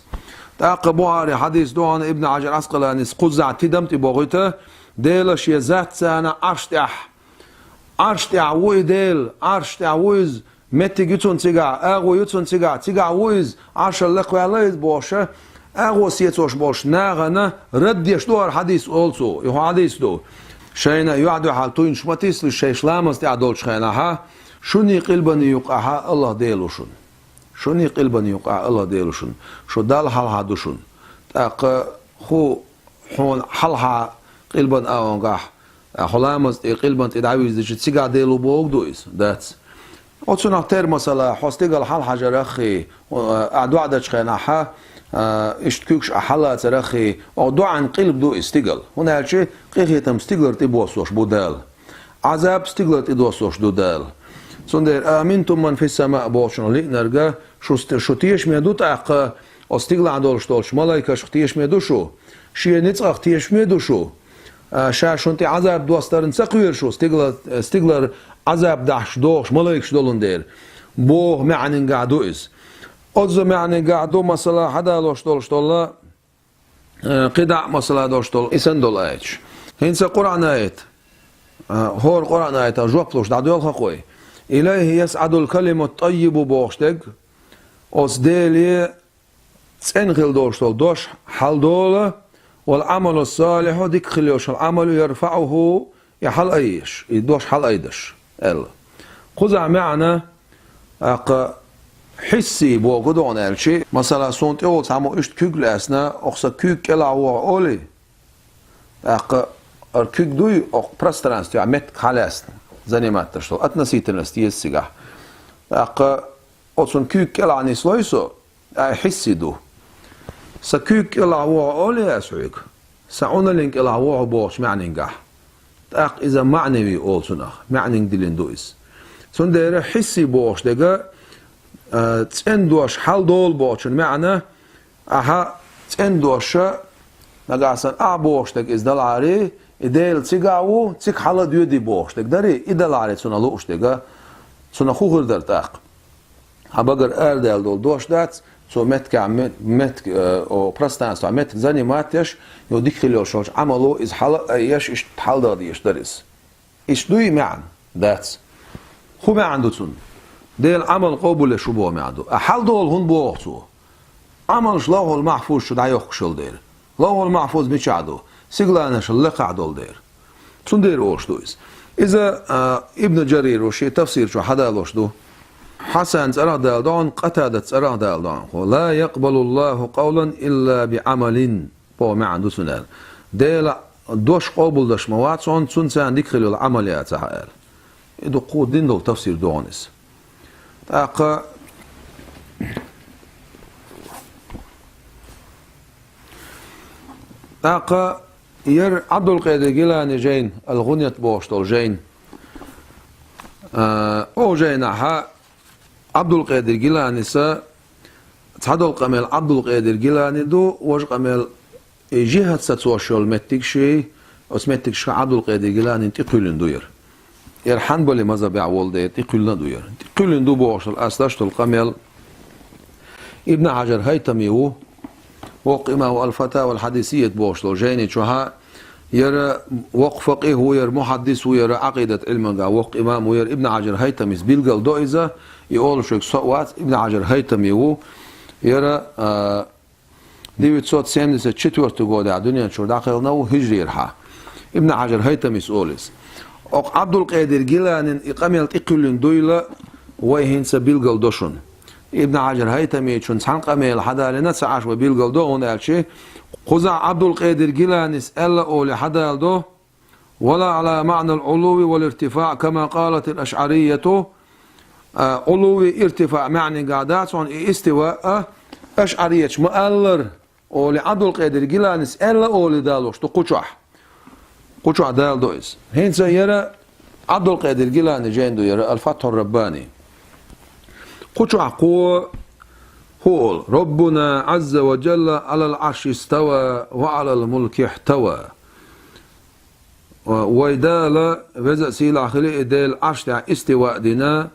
ТӀаккха Бухари хьадис ду хьуна, Ибн Хьаджар Ӏаскъаланис кхузахь тидам тӀе бохуьйту: «Дела шен зат царна Ӏарш тӀехь Ӏарш тӀехь ву и Дела, Ӏарш тӀехь ву иза, меттиг ю цунна цигахь, агӀо ю цунна цигахь, цигахь ву иза, Ӏаршал лакхаваьлла иза», бохуша, агӀо сецош болчу нахана рад деш ду хӀара хьадис, олу цо, и хӀун хьадис ду. Шайна юьхь-дуьхьал туйнаш ма тислуш шайша ламаз тӀехь долчу хенахьа, шуний къилбаний юкъахьа Аллах Дела ву шуна. Шуний къилбаний юкъахьа Аллах Дела ву шуна. Шу Далла хьалха ду шуна. ТӀаккха хӀу хьуна хьалха къилбан агӀонгахь, а, хьо ламаз тӀе, къилбан тӀе дӀавирзича, цигахь Дела ву бохург ду иза? Дац. Оцунах тера масала, хьо стигала хьалхьажараххий, а, ахь доӀа дечу хенахьа, а, иштта куьйгаш ахь хьалацараххий, оха доӀан къилба ду иза стигала. ХӀунда аьлча къинхетам стигалара тӀе боссош бу Дала. Ӏазаб стигалара тӀе доссош ду Дала. Цундела: «Аминтум ман фис сама», бохучунах лиънарга, шу ст-, шу тешаме ду тӀаккха, оцу стигалахь долуш долчу малайкашка тешаме ду шу? Шен ницкъах тешаме ду шу? А, ша шуна тӀе Ӏазаб достарна ца кхоьру шу, стигала-, стигалара Ӏазаб дахьаш дохуш малайкаш долун дера? Боху маьӀнингахь ду иза. Оцу маьӀнингахь ду, масала, хьадалош долуш долла, э, кхидӀа а, масала, долуш долу, и санна долу аяташ. ХӀинца Къуръан аят, э, хӀора Къуръан аятах жоп луш дӀадоьлху хьо кхой. «Илайхи ясӀадул калимат таййибу», бохуш дерг, оцу Деле цӀена хила долуш долу дош хьаладолу, «вал Ӏамалу салихьу», дика хила йолуш йолу Ӏамал, «ярфаӀуху», и хьалаайъеш, и дош хьалаайдеш, аьлла. Кхузахь маьӀна, аккха, хьисси боху догӀун аьлчи, масала, суна тӀе волу цхьаммо иштта куьг лаьцна, окху сан куьйга кӀелахь вохьа олий, тӀаккха ара куьг дуй, окху пространстве меттиг хьалаьцна, занимать деш долу, относительность еза цигахь. ТӀаккха оцунна куьйга кӀелахь нислой со, ай хьисси ду. Сан куьйга кӀелахь вохьа олий ас хьоьга? Сан Ӏуналлин кӀелахь вохьа бохучу маьӀнингахь. ТӀаккха иза маъневи олу цунах, маьӀнинг диллина ду иза. Цундела хьисси бохуш дерг, а, цӀена дош хьаладолу бохучун маьӀна, ахьа цӀена дош, нагахь санна ахьа бохуш дерг иза далахьарий, и Дела цигахь ву, цига хьала а доьдий бохуш дерг дарий, и далахьарий цунах лууш дерг, цунах хӀун хир дара тӀаккха? Хьан багара арадаьлла долу дош дац, цо меттигехь ме-, меттиг, э, о, пространствехь меттиг занимать еш, йо дика хила йолуш йолчу Ӏамало иза хьала а айъеш, иштта хьаладала дезаш дара иза. Иштта дуй и маьӀна? Дац. ХӀун маьӀна ду цунна? Дела Ӏамал къобалъеш ву боху маьӀна ду. А хьаладолу хӀунда боху цо? Ӏамалш Лавхьул Махьфуз чу дӀайохкуш йолу дера. Лавхьул Махьфуз мичахь ду? Сигаланашал лекхахь долу дера. Цундела олуш ду иза. Иза, а, Ибн Джарир ву шен тафсир чу хьадалош ду. Хьасан цӀарах дала догӀун, Къатадат цӀарах дала догӀун. «Ла якъбалуллаху къавлан илла би Ӏамалин», боху маьӀна ду цуьнан. Дела дош къобалдаш ма вац хьуна, цунна царна дика хила йолу Ӏамал яцахь аьлла. И ду кху дина долу тафсир догӀун иза. ТӀаккха, тӀаккха яра Ӏабдулкъедир Гилани жайна, Ал-ГӀунят бохуш долу жайна. А, о жайнахьа Ӏабдулкъедир Гиланиса цхьадолу къамел Ӏабдулкъедир Гилани ду, важа къамел и жихӀад сацош йолу меттиг ший, оцу меттигашка Ӏабдулкъедир Гиланин тӀекхуьллина ду яра. Яра хьанбали мазхабехь волу дела тӀекхуьллина а ду яра. ТӀекхуьллина ду бохуш долу ас даш долу къамел Ибн Хьажар ХӀайтами ву, воккха имам ву, Ал-Фатава ал-Хьадисият бохуш долу жайни чохьа, яра воккха факъихӀ ву, яра мухьаддис ву, яра Ӏакъидат Ӏилманга воккха имам ву, яра Ибн Хьажар ХӀайтамис билгал до иза, и олуш верг со а вац, Ибн Хьажар ХӀайтами ву, яра, а, девятьсот семьдесят четвёртый годехь дуьнен чуьра дӀакхелхина ву хӀижрийрхьа. Ибн Хьажар ХӀайтамис олу иза. Окху Ӏабдулкъедир Гиланин и къамел тӀекхуьллина дуйла вай хӀинца билгал до шуна. Ибн Хьаджар ХӀайтамичун цхьан къамела хьадалина ца Ӏаш вай билгал до, хӀунда аьлча кхузахь Ӏабдулкъадир Гиланис аьлла олий хьадала до: «ولا على معنى العلو والارتفاع كما قالت الأشعرية». А, Ӏулуви иртифаъ маьӀнигахь дац хьуна и истива, а, ашъарияташ ма аллара, олий Ӏабдулкъадир Гиланис аьлла олий далуш ду кху чохь. Кху чохь дала до иза. ХӀинца яра Ӏабдулкъадир Гилани жайна ду яра, Аль-Фатхьур Раббани. Кху чохь кхо хӀу олу: «ربنا عز وجل على العرش استوى وعلى الملك احتوى». Вай Дала, веза а сийлахь хили и Дела, Ӏарш тӀехь истива а дина.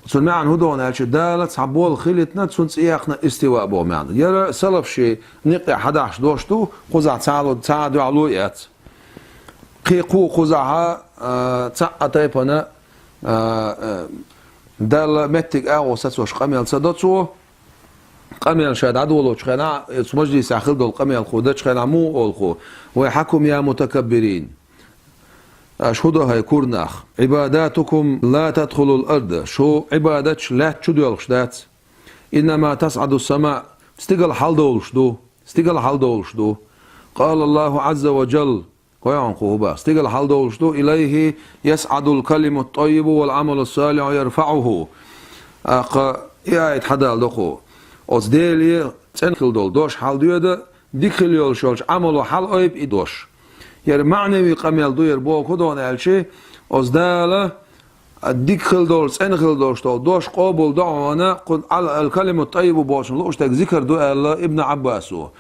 Цуьнан маьӀна хӀун ду аьлча, Дала цхьа болх хилийтина, цуьнан цӀе яьккхина, истива боху маьӀна. Яра салафаш шен некъехь хьадахьаш дош ду, кхузахь цхьа а, цхьа а дуьхьало яц. Кхин кху кхузахь, а, цхьаъ а тайпана, а, а, Далла меттиг агӀо сацош къамел ца до цо. Къамел ша дӀадолочу хенахь, оцу мажлисехь хила долу къамел кхо дечу хенахь муха олу кхо: «ويحكم يا متكبرين». Аша хӀун до, хӀай кура нах? «عباداتكم لا تدخل الأرض». Шу Ӏибадаташ лаьтта чу доьлхуш дац. «إنما تصعد السماء». Стигала хьалдовлуш ду. Стигала хьалдовлуш ду. «قال الله عز وجل». Кхойхьун кху хӀу бах. Стигала хьалдовлуш ду: «إليه يصعد الكلم الطيب والعمل الصالح يرفعه». ТӀаккха и аят хьадала до кхо. Оцу Деле цӀена хила долу дош хьалдоьду, дика хила йолуш йолчу Ӏамало хьалаойбу и дош. Яра маьӀнави къамел ду яра боху хӀун ду аьлча, оцу Дала дика хила долуш, цӀена хила долуш долу дош къобал до хьуна, кху ал-, «الكلم الطيب» бохучун лууш дерг зикар ду аьлла Ибн Ӏаббасо.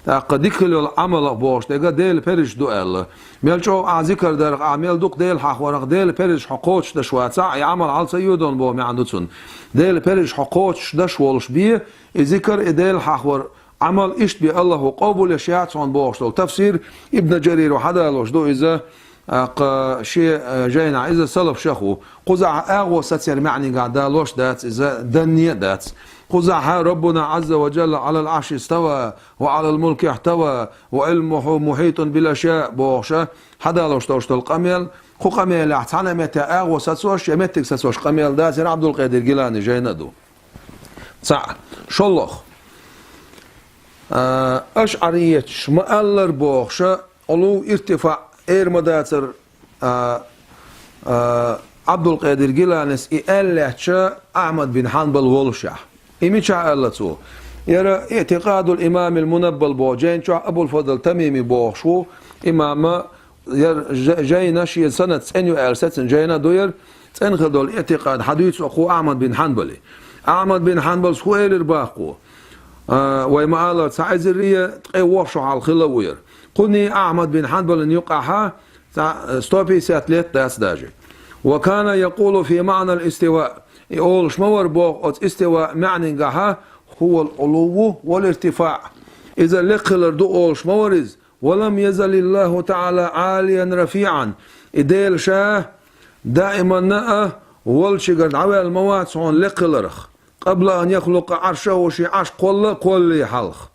ТӀаккха дика хила йолу Ӏамал бохуш дерг Делан перзаш ду аьлла. Мел чӀогӀа ахь зикар дарх, ахь мел дукха Дела хьахорах, Делан перзаш хьо кхочушдеш вацахь, и Ӏамал хьал ца йоьдун боху маьӀна ду цуьнан. Делан перзаш хьо кхочушдеш волуш бен, и зикар, и Дела хьахор, Ӏамал иштта бен Аллахо къобалъеш яц хьуна бохуш долу тафсир Ибн Джарира хьадалош ду иза, а, кху шен, а, жайнахь иза салаф шаху. Кхузахь агӀо сацар маьӀнигахь далош дац иза, данне а дац. Кхузахь: «ربنا عز وجل على العرش استوى وعلى الملك احتوى وعلمه محيط بالأشياء» бохуша, хьадалош долуш долу къамел, кху къамелехь цхьана а метте агӀо сацош я меттиг сацош къамел дацара Ӏабдулкъадир Гилани жайна а ду. Цхьаъ. ШолгӀа. А, ашъарияташ ма-аллара бохуша, Ӏулув, иртифаъ эр ма дацара, а, а, Ӏабдулкъадир Гиланис и аьлла лаьттача Ахьмад бин Хьанбал волушехь. И мичахь аьлла цо? Яра «Иътикъадул имамил мунаббал» боху жайна чохь Абул-Фадл Тамими бохуш ву, имама, яра ж-, жайна шен санад цӀена ю аьлла сацина жайна а ду яра, цӀена хила долу иътикъад хьадуьйцу кху Ахьмад бин Хьанбали. Ахьмад бин Хьанбалс хӀун элира баккхо? А, вай ма-аллара, цхьа эзаррий ткъе ворхӀ шо хьалха хилла ву яра. Кхунний Ахьмад бин Хьанбалан юкъахьа цхьа, э, сто пятьдесят лет дац даже. «وكان يقول في معنى الاستواء». И олуш ма вара боху оцу истива маьӀнигахьа: «هو العلو والارتفاع». Иза лекхилар ду олуш ма вара иза. «ولم يزل الله تعالى عاليا رفيعا». И Дела ша даиманна а волчигара дӀаваьлла ма вац хьуна лекхиларх. «قبل أن يخلق عرشه», шен Ӏарш кхолла а кхоллале хьалха.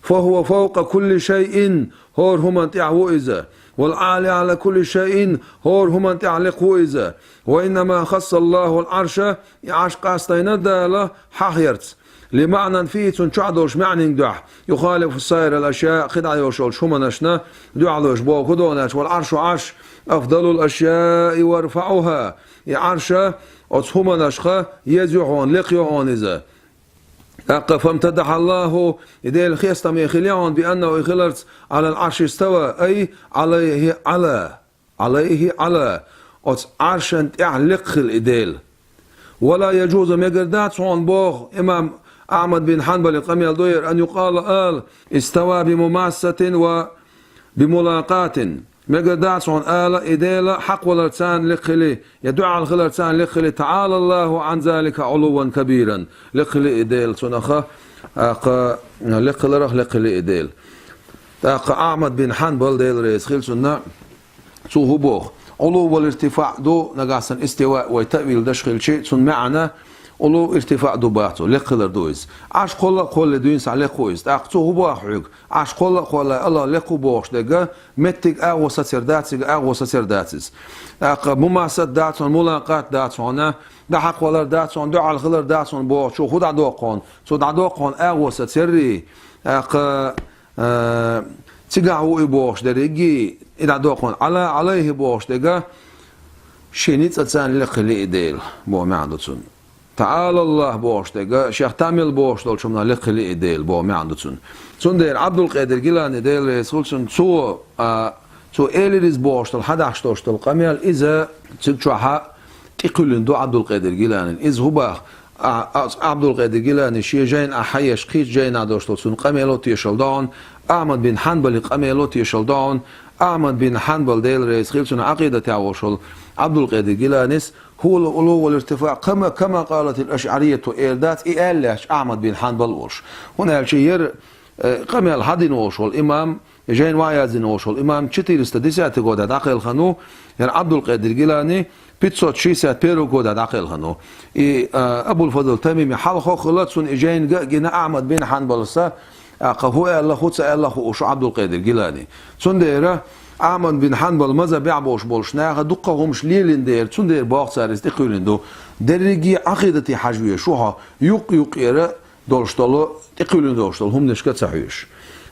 «فهو فوق كل شيء», хӀора хӀуманна тӀехь ву иза. «والعالي على كل شيء», хӀора хӀуманна тӀехь лекха ву иза. «وإنما خص الله العرش», и Ӏарш къастайна Дала хьахъярца. «لمعنى فيه», цунна чохь долуш маьӀнин дуьхьа. «يخالف سائر الأشياء», кхидӀа йолуш йолчу хӀуманашна дуьхьалош боху хӀун ду аьлча: «والعرش», Ӏарш, «أفضل الأشياء وأرفعها». И Ӏарша оцу хӀуманашха еза ю хьуна, лекха ю хьуна иза. ТӀаккха «فامتدح الله», и Дела хестаме хили хьуна, «بأنه», и хиларца, «على العرش استوى», ай, «عليه علا». «عليه علا». Оцу Ӏаршан тӀехь лекха хила и Дела. «ولا يجوز», мегар дац хьуна боху имам Ахьмад бин Хьанбали къамел ду яра, «أن يقال», ала: «استوى بمماسة وبملاقاة». Мегар дац хьуна ала, и Дела хьакхваларца лекха хили, я дуьхьал хиларца лекха хили, «تعالى الله عن ذلك علوا كبيرا». Лекха хили и Дела цунах, тӀаккха лекха хиларх лекха хили и Дела. ТӀаккха Ахьмад бин Хьанбал, Дела реза хила цунна, цо хӀун боху? Ӏулув вал иртифаъ ду, нагахь санна истива вай таъвил даш хилчи, цунна маьӀна Улу иртифаъ ду бацо, лекхилар ду иза. Ӏаш кхолла а кхолле дуьйна схьа лекху иза. ТӀаккха цо хӀун боху хьоьга? Ӏаш кхолла а кхолле, Аллах лекху бохуш дерг, меттиг агӀо сацер дац, цига агӀо сацер дац иза. ТӀаккха мумасат дац хьуна, мулакъат дац хьуна, дӀахьакхвалар дац хьуна, дуьхьал хилар дац хьуна бохучо хӀун дӀадоккху хьуна? Цо дӀадоккху хьуна агӀо сацеррий, тӀаккха, а, цигахь ву и бохуш дерриге, и дӀадоккху хьуна, Ӏала, Ӏалайхи бохуш дерг, шен ницкъаца лекхили и Дела, боху маьӀна ду цуьнан. ТаӀала Аллах бохуш дерг, шех там мел бохуш долчу хӀуманах лекхили и Дела, боху маьӀна ду цуьнан. Цундела Ӏабдулкъадир Гилани, Дела реза хуьлда цунна, цо, а, цо элира иза бохуш долу, хьадахьаш долуш долу къамел, иза цуьнан чохь тӀекхуьллина ду Ӏабдулкъадир Гиланина. Иза хӀун боху? А, а, Ӏабдулкъадир Гилани шен жайна ахь хьаеш, кхечу жайнахь долуш долу цуьнан къамело тешалла ду хьуна, Ахьмад бин Хьанбалан къамело тешалла ду хьуна. Ахьмад бин Хьанбал, Дела реза хуьлда цунна, Ӏакъидатехь волуш волу Ӏабдулкъадир Гиланис, хӀула улу вал иртифаъ, кама, кама къалатил ашъарийяту эр дац, и аьлла лаьтташ Ахьмад бин Хьанбал волуш. ХӀунда аьлча яра, э, къамел хьадина волуш волу имам, жайна ваъ яздина волуш волу имам четыреста десятый годехь дӀакхелхина ву, яра Ӏабдулкъадир Гилани пятьсот шестьдесят первый годехь дӀакхелхина ву. И, э, Абул-Фадл Тамими хьалха хилла, цунна и жайна гина Ахьмад бин Хьанбалса, тӀаккха хӀун аьлла, хӀун ца аьлла хууш ву Ӏабдулкъадир Гилани. Цундела Ахьмад бин Хьанбал мазхӀабехь болуш болчу наха дуккха хӀумаш лелийна дела, цундела боху цара иза тӀекхуьллина ду. Дерриге а Ӏакъидате хьажа везаш ву хьо, юккъе-юккъера долуш долу, тӀекхуьллина долуш долу хӀуманашка ца хьоьжуш.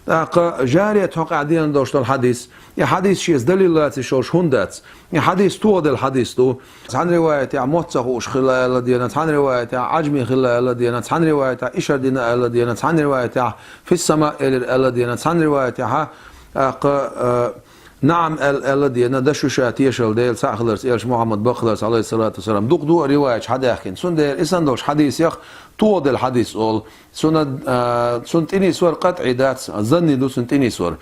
ТӀаккха жарият хьокъехь деана долуш долу хьадис, и хьадис шеца далил лацийш йолуш хӀунда дац. И хьадис тоха делла хьадис ду. Цхьана риваятехь мотт ца хууш хилла аьлла деана, цхьана риваятехь Ӏаьжми хилла аьлла деана, цхьана риваятехь ишар дина аьлла деана, цхьана риваятехь фиссама элира аьлла деана, цхьана риваятехь, тӀаккха, а, наӀам аьлла, аьлла деана, дашуьша тешалла Дела цхьаъ хиларца, элча Мухьаммад бакъ хиларца, Ӏалайхиссалату вассалам, дукха ду а риваяташ хьадаьхкина. Цундела и санна долчу хьадисех тоха делла хьадис олу. Цунна, а, цунна тӀенисвар къатӀий дац, занни ду цунна тӀенисвар.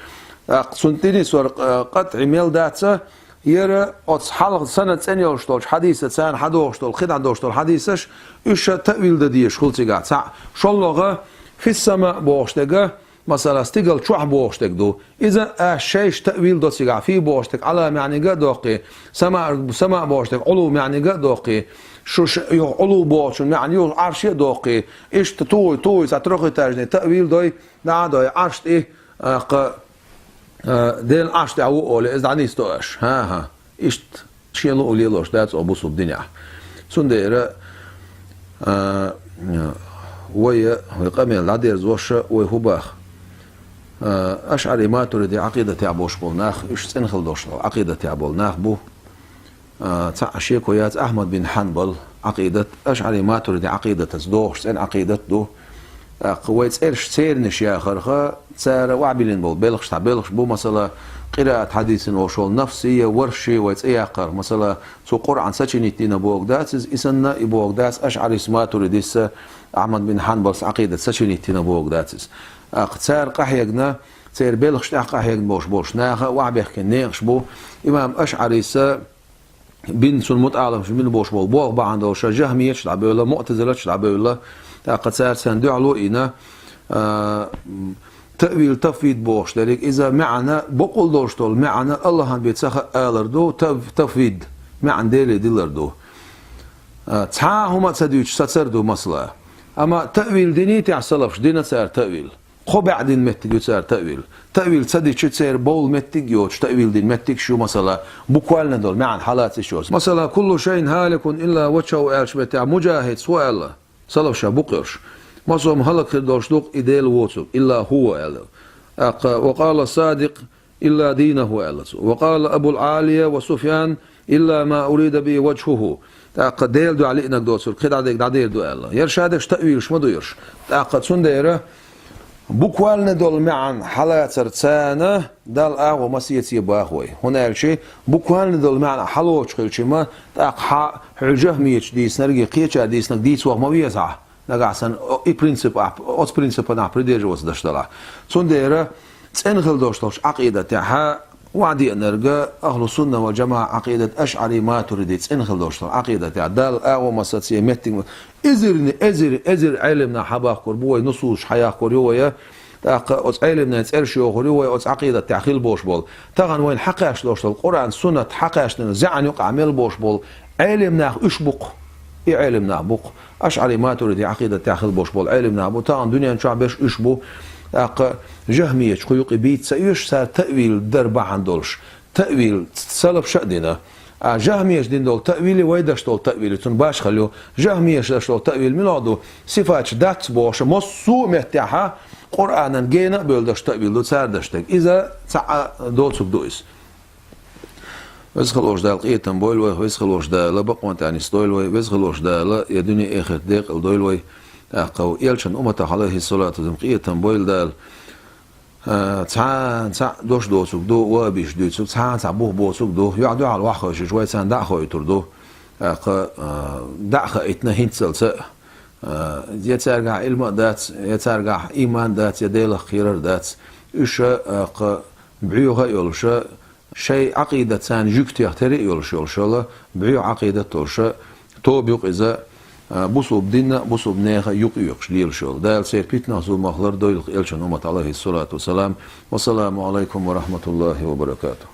ТӀаккха цунна тӀенисвар, а, къатӀий мел дац, яра оцу хьалха санад цӀена йолуш долчу хьадиса, царна хьадохуш долу, кхидӀа долуш долу хьадисаш, уьш а таъвил дан дезаш хуьлу цигахь. Цхьаъ, шолгӀа, фиссама бохуш дерг, масала, стигала чохь бохуш дерг ду. Иза а шайша таъвил до цигахь, фи бохуш дерг Ӏала маьӀниг а доккхий, сама, сама бохуш дерг Ӏулу маьӀниг а доккхий, шу ш-, юха Ӏулу бохучун маьӀна юха Ӏарше а доккхий, иштта тухуй, тухуй цхьа трёхэтажный таъвил дой, дӀа а дой, Ӏарш тӀе, а, кха, а, Делан Ӏарш тӀехь ву олий, иза дӀанисдо аша. ХӀан-хӀа. Иштта шен луъу лелош дац оха бусулба динехь. Цундела, а, вай, вай къамел дӀадерзош, вай хӀун боху? А, ашъари-матуриди Ӏакъидатехь болуш болу нах, уьш цӀена хила долуш долу Ӏакъидатехь болу нах бу. А, цхьаъ шеко яц, Ахьмад бин Хьанбал Ӏакъидат, ашъари-матуриди Ӏакъидатаца догӀуш цӀена Ӏакъидат ду. ТӀаккха вай цӀераш цернаш яхарха, цара охьабиллина болу белхаш цхьа белхаш бу, масала, къираат хьадийцина волуш волу Нафси я Варши вай цӀе яккхарх, масала, цо Къуръан сочинить дина бохург дац иза, и санна и бохург дац, ашъарис-матуридис Ахьмад бин Хьанбалс Ӏакъидат сочинить дина бохург дац иза. ТӀаккха цара къахьегна, церан белхаш тӀехь къахьегна болуш болуш наха охьабехкина некъаш бу. Имам АшъӀарис бин цунна мутаӀаламаш бина болуш болу болх бахьана долуш, жахмияташ дӀабевлла, муътазилаташ дӀабевлла, тӀаккха цара царна дуьхьало а йина, а, таъвил, тафвид бохуш дерриг, иза маьӀна, бакъволуш долуш долу маьӀна Аллахьан бен ца хаьа алар ду, тав-, тафвид маьӀна Деле дилар ду. А, цхьа а хӀума а ца дуьйцуш сацар ду, масала. Амма таъвил динийта салафаш, дина цара таъвил. Кхо бӀе дина меттиг ю цара таъвил. Таъвил ца дича церан бовла меттиг а йоцуш, таъвил дина меттигаш ю, масала, буквально долу маьӀна хьалаца йиш йоцу. Масала, «Куллу шайин хӀаликун илла ваджхӀаху» аьллачу меттехь Муджахьида хӀун аьлла? Салафаша бу кхуьуш. Массо а хӀума хӀаллакьхир долуш ду-кх и Дела воцург, «илла хӀува» аьлла. ТӀаккха, «ва къала Садикъ, илла динахӀу» аьлла цо. «Ва къала Абул-Ӏалия ва Суфьян, илла ма урида бихӀи ваджхӀухӀу». ТӀаккха Делан дуьхьа лиънарг доцург кхидӀа дерг дӀадер ду аьлла. Яра шадерш таъвилаш ма ду яра. ТӀаккха цундела буквально долу маьӀна хьалацар царна Далла агӀо ма сецае боху вай. ХӀунда аьлча буквально долу маьӀна хьалоцуш хилча ма, тӀаккха хьан хьо жахмияташ дийцинарг, кхечара дийцинарг дийца ваха ма веза хьан. Нагахь санна, о, и принцип ахь, оцу принципанах придерживаться деш далахь. Цундела цӀена хила долуш долчу Ӏакъидатехь охьадеанарг ахлу сунна вал джамаӀа Ӏакъидат, ашъари, матуриди цӀена хила долуш долу Ӏакъидатехь Далла агӀо ма сацае, меттиг ма, эзарни эзар, эзар Ӏелам нах хьабахкор бу вай, нусусаш хьаяхкор ю вай, тӀаккха оцу Ӏелам нахана цӀераш йохур ю вай, оцу Ӏакъидатехь хила болуш болу. Тахана вайна хьакхаьчна долуш долу Къуръан, суннат хьакхаьчнарг зӀе а юкъахь мел болуш болу Ӏелам нах уьш бу-кх. И Ӏелим нах бу-кх, ашӀари-матуриди Ӏакъидатехь хила болуш болу Ӏелим нах бу, тахана дуьнен чохь берш уьш бу, тӀаккха жахмечу кху юкъе бийца ца оьшу, цара таъвил дар бахьана долуш, таъвил салафаша а дина. А жахмеша дина долу таъвили, вай даш долу таъвили, цунна башхалла ю. Жахмеша даш долу таъвил мила ду? Сифаташ дац бохуша, массо а меттехьа Къуръанан гена а бевлла даш таъвил ду цара даш дерг. Иза цхьа а доцург ду иза. Веза хилла волчу Дала къинхетам бойла вайх, Веза хилла волчу Дала бакъонан тӀехь нисдойла вай, Веза хилла волчу Дала я дуьне-эхарт декъала дойла вай. ТӀаккха Элчан умматах, Ӏалайхиссалату вассалам, къинхетам бойла Дала. А, цхьана цхьаъ дош доцург ду, вахӀабиша дуьйцург, цхьана цхьаъ бух боцург ду, юьхь-дуьхьал ваххойшуш вай царна дӀа а хоуьйтур ду. ТӀаккха, а, дӀа а хаийтина хӀинццалц а, а, я цаьргахь Ӏилма а дац, я цаьргахь ийман а дац, я Делах кхерар а дац. Уьш а, тӀаккха, боьха а йолуша, шайн Ӏакъидат царна жуьгтех тера а йолуш йолушала, боьха Ӏакъидат а долуша, тоба ю-кх иза, а, бусулба динна а, бусулба нехан а юкъ йоькъуш лелаш йолу. Дала церан питанах, зуламах лардойла-кх Элчан уммат, Ӏалайхиссалату вассалам. Вассаламу Ӏалайкум ва рахьматуллахӀи ва баракатухӀ.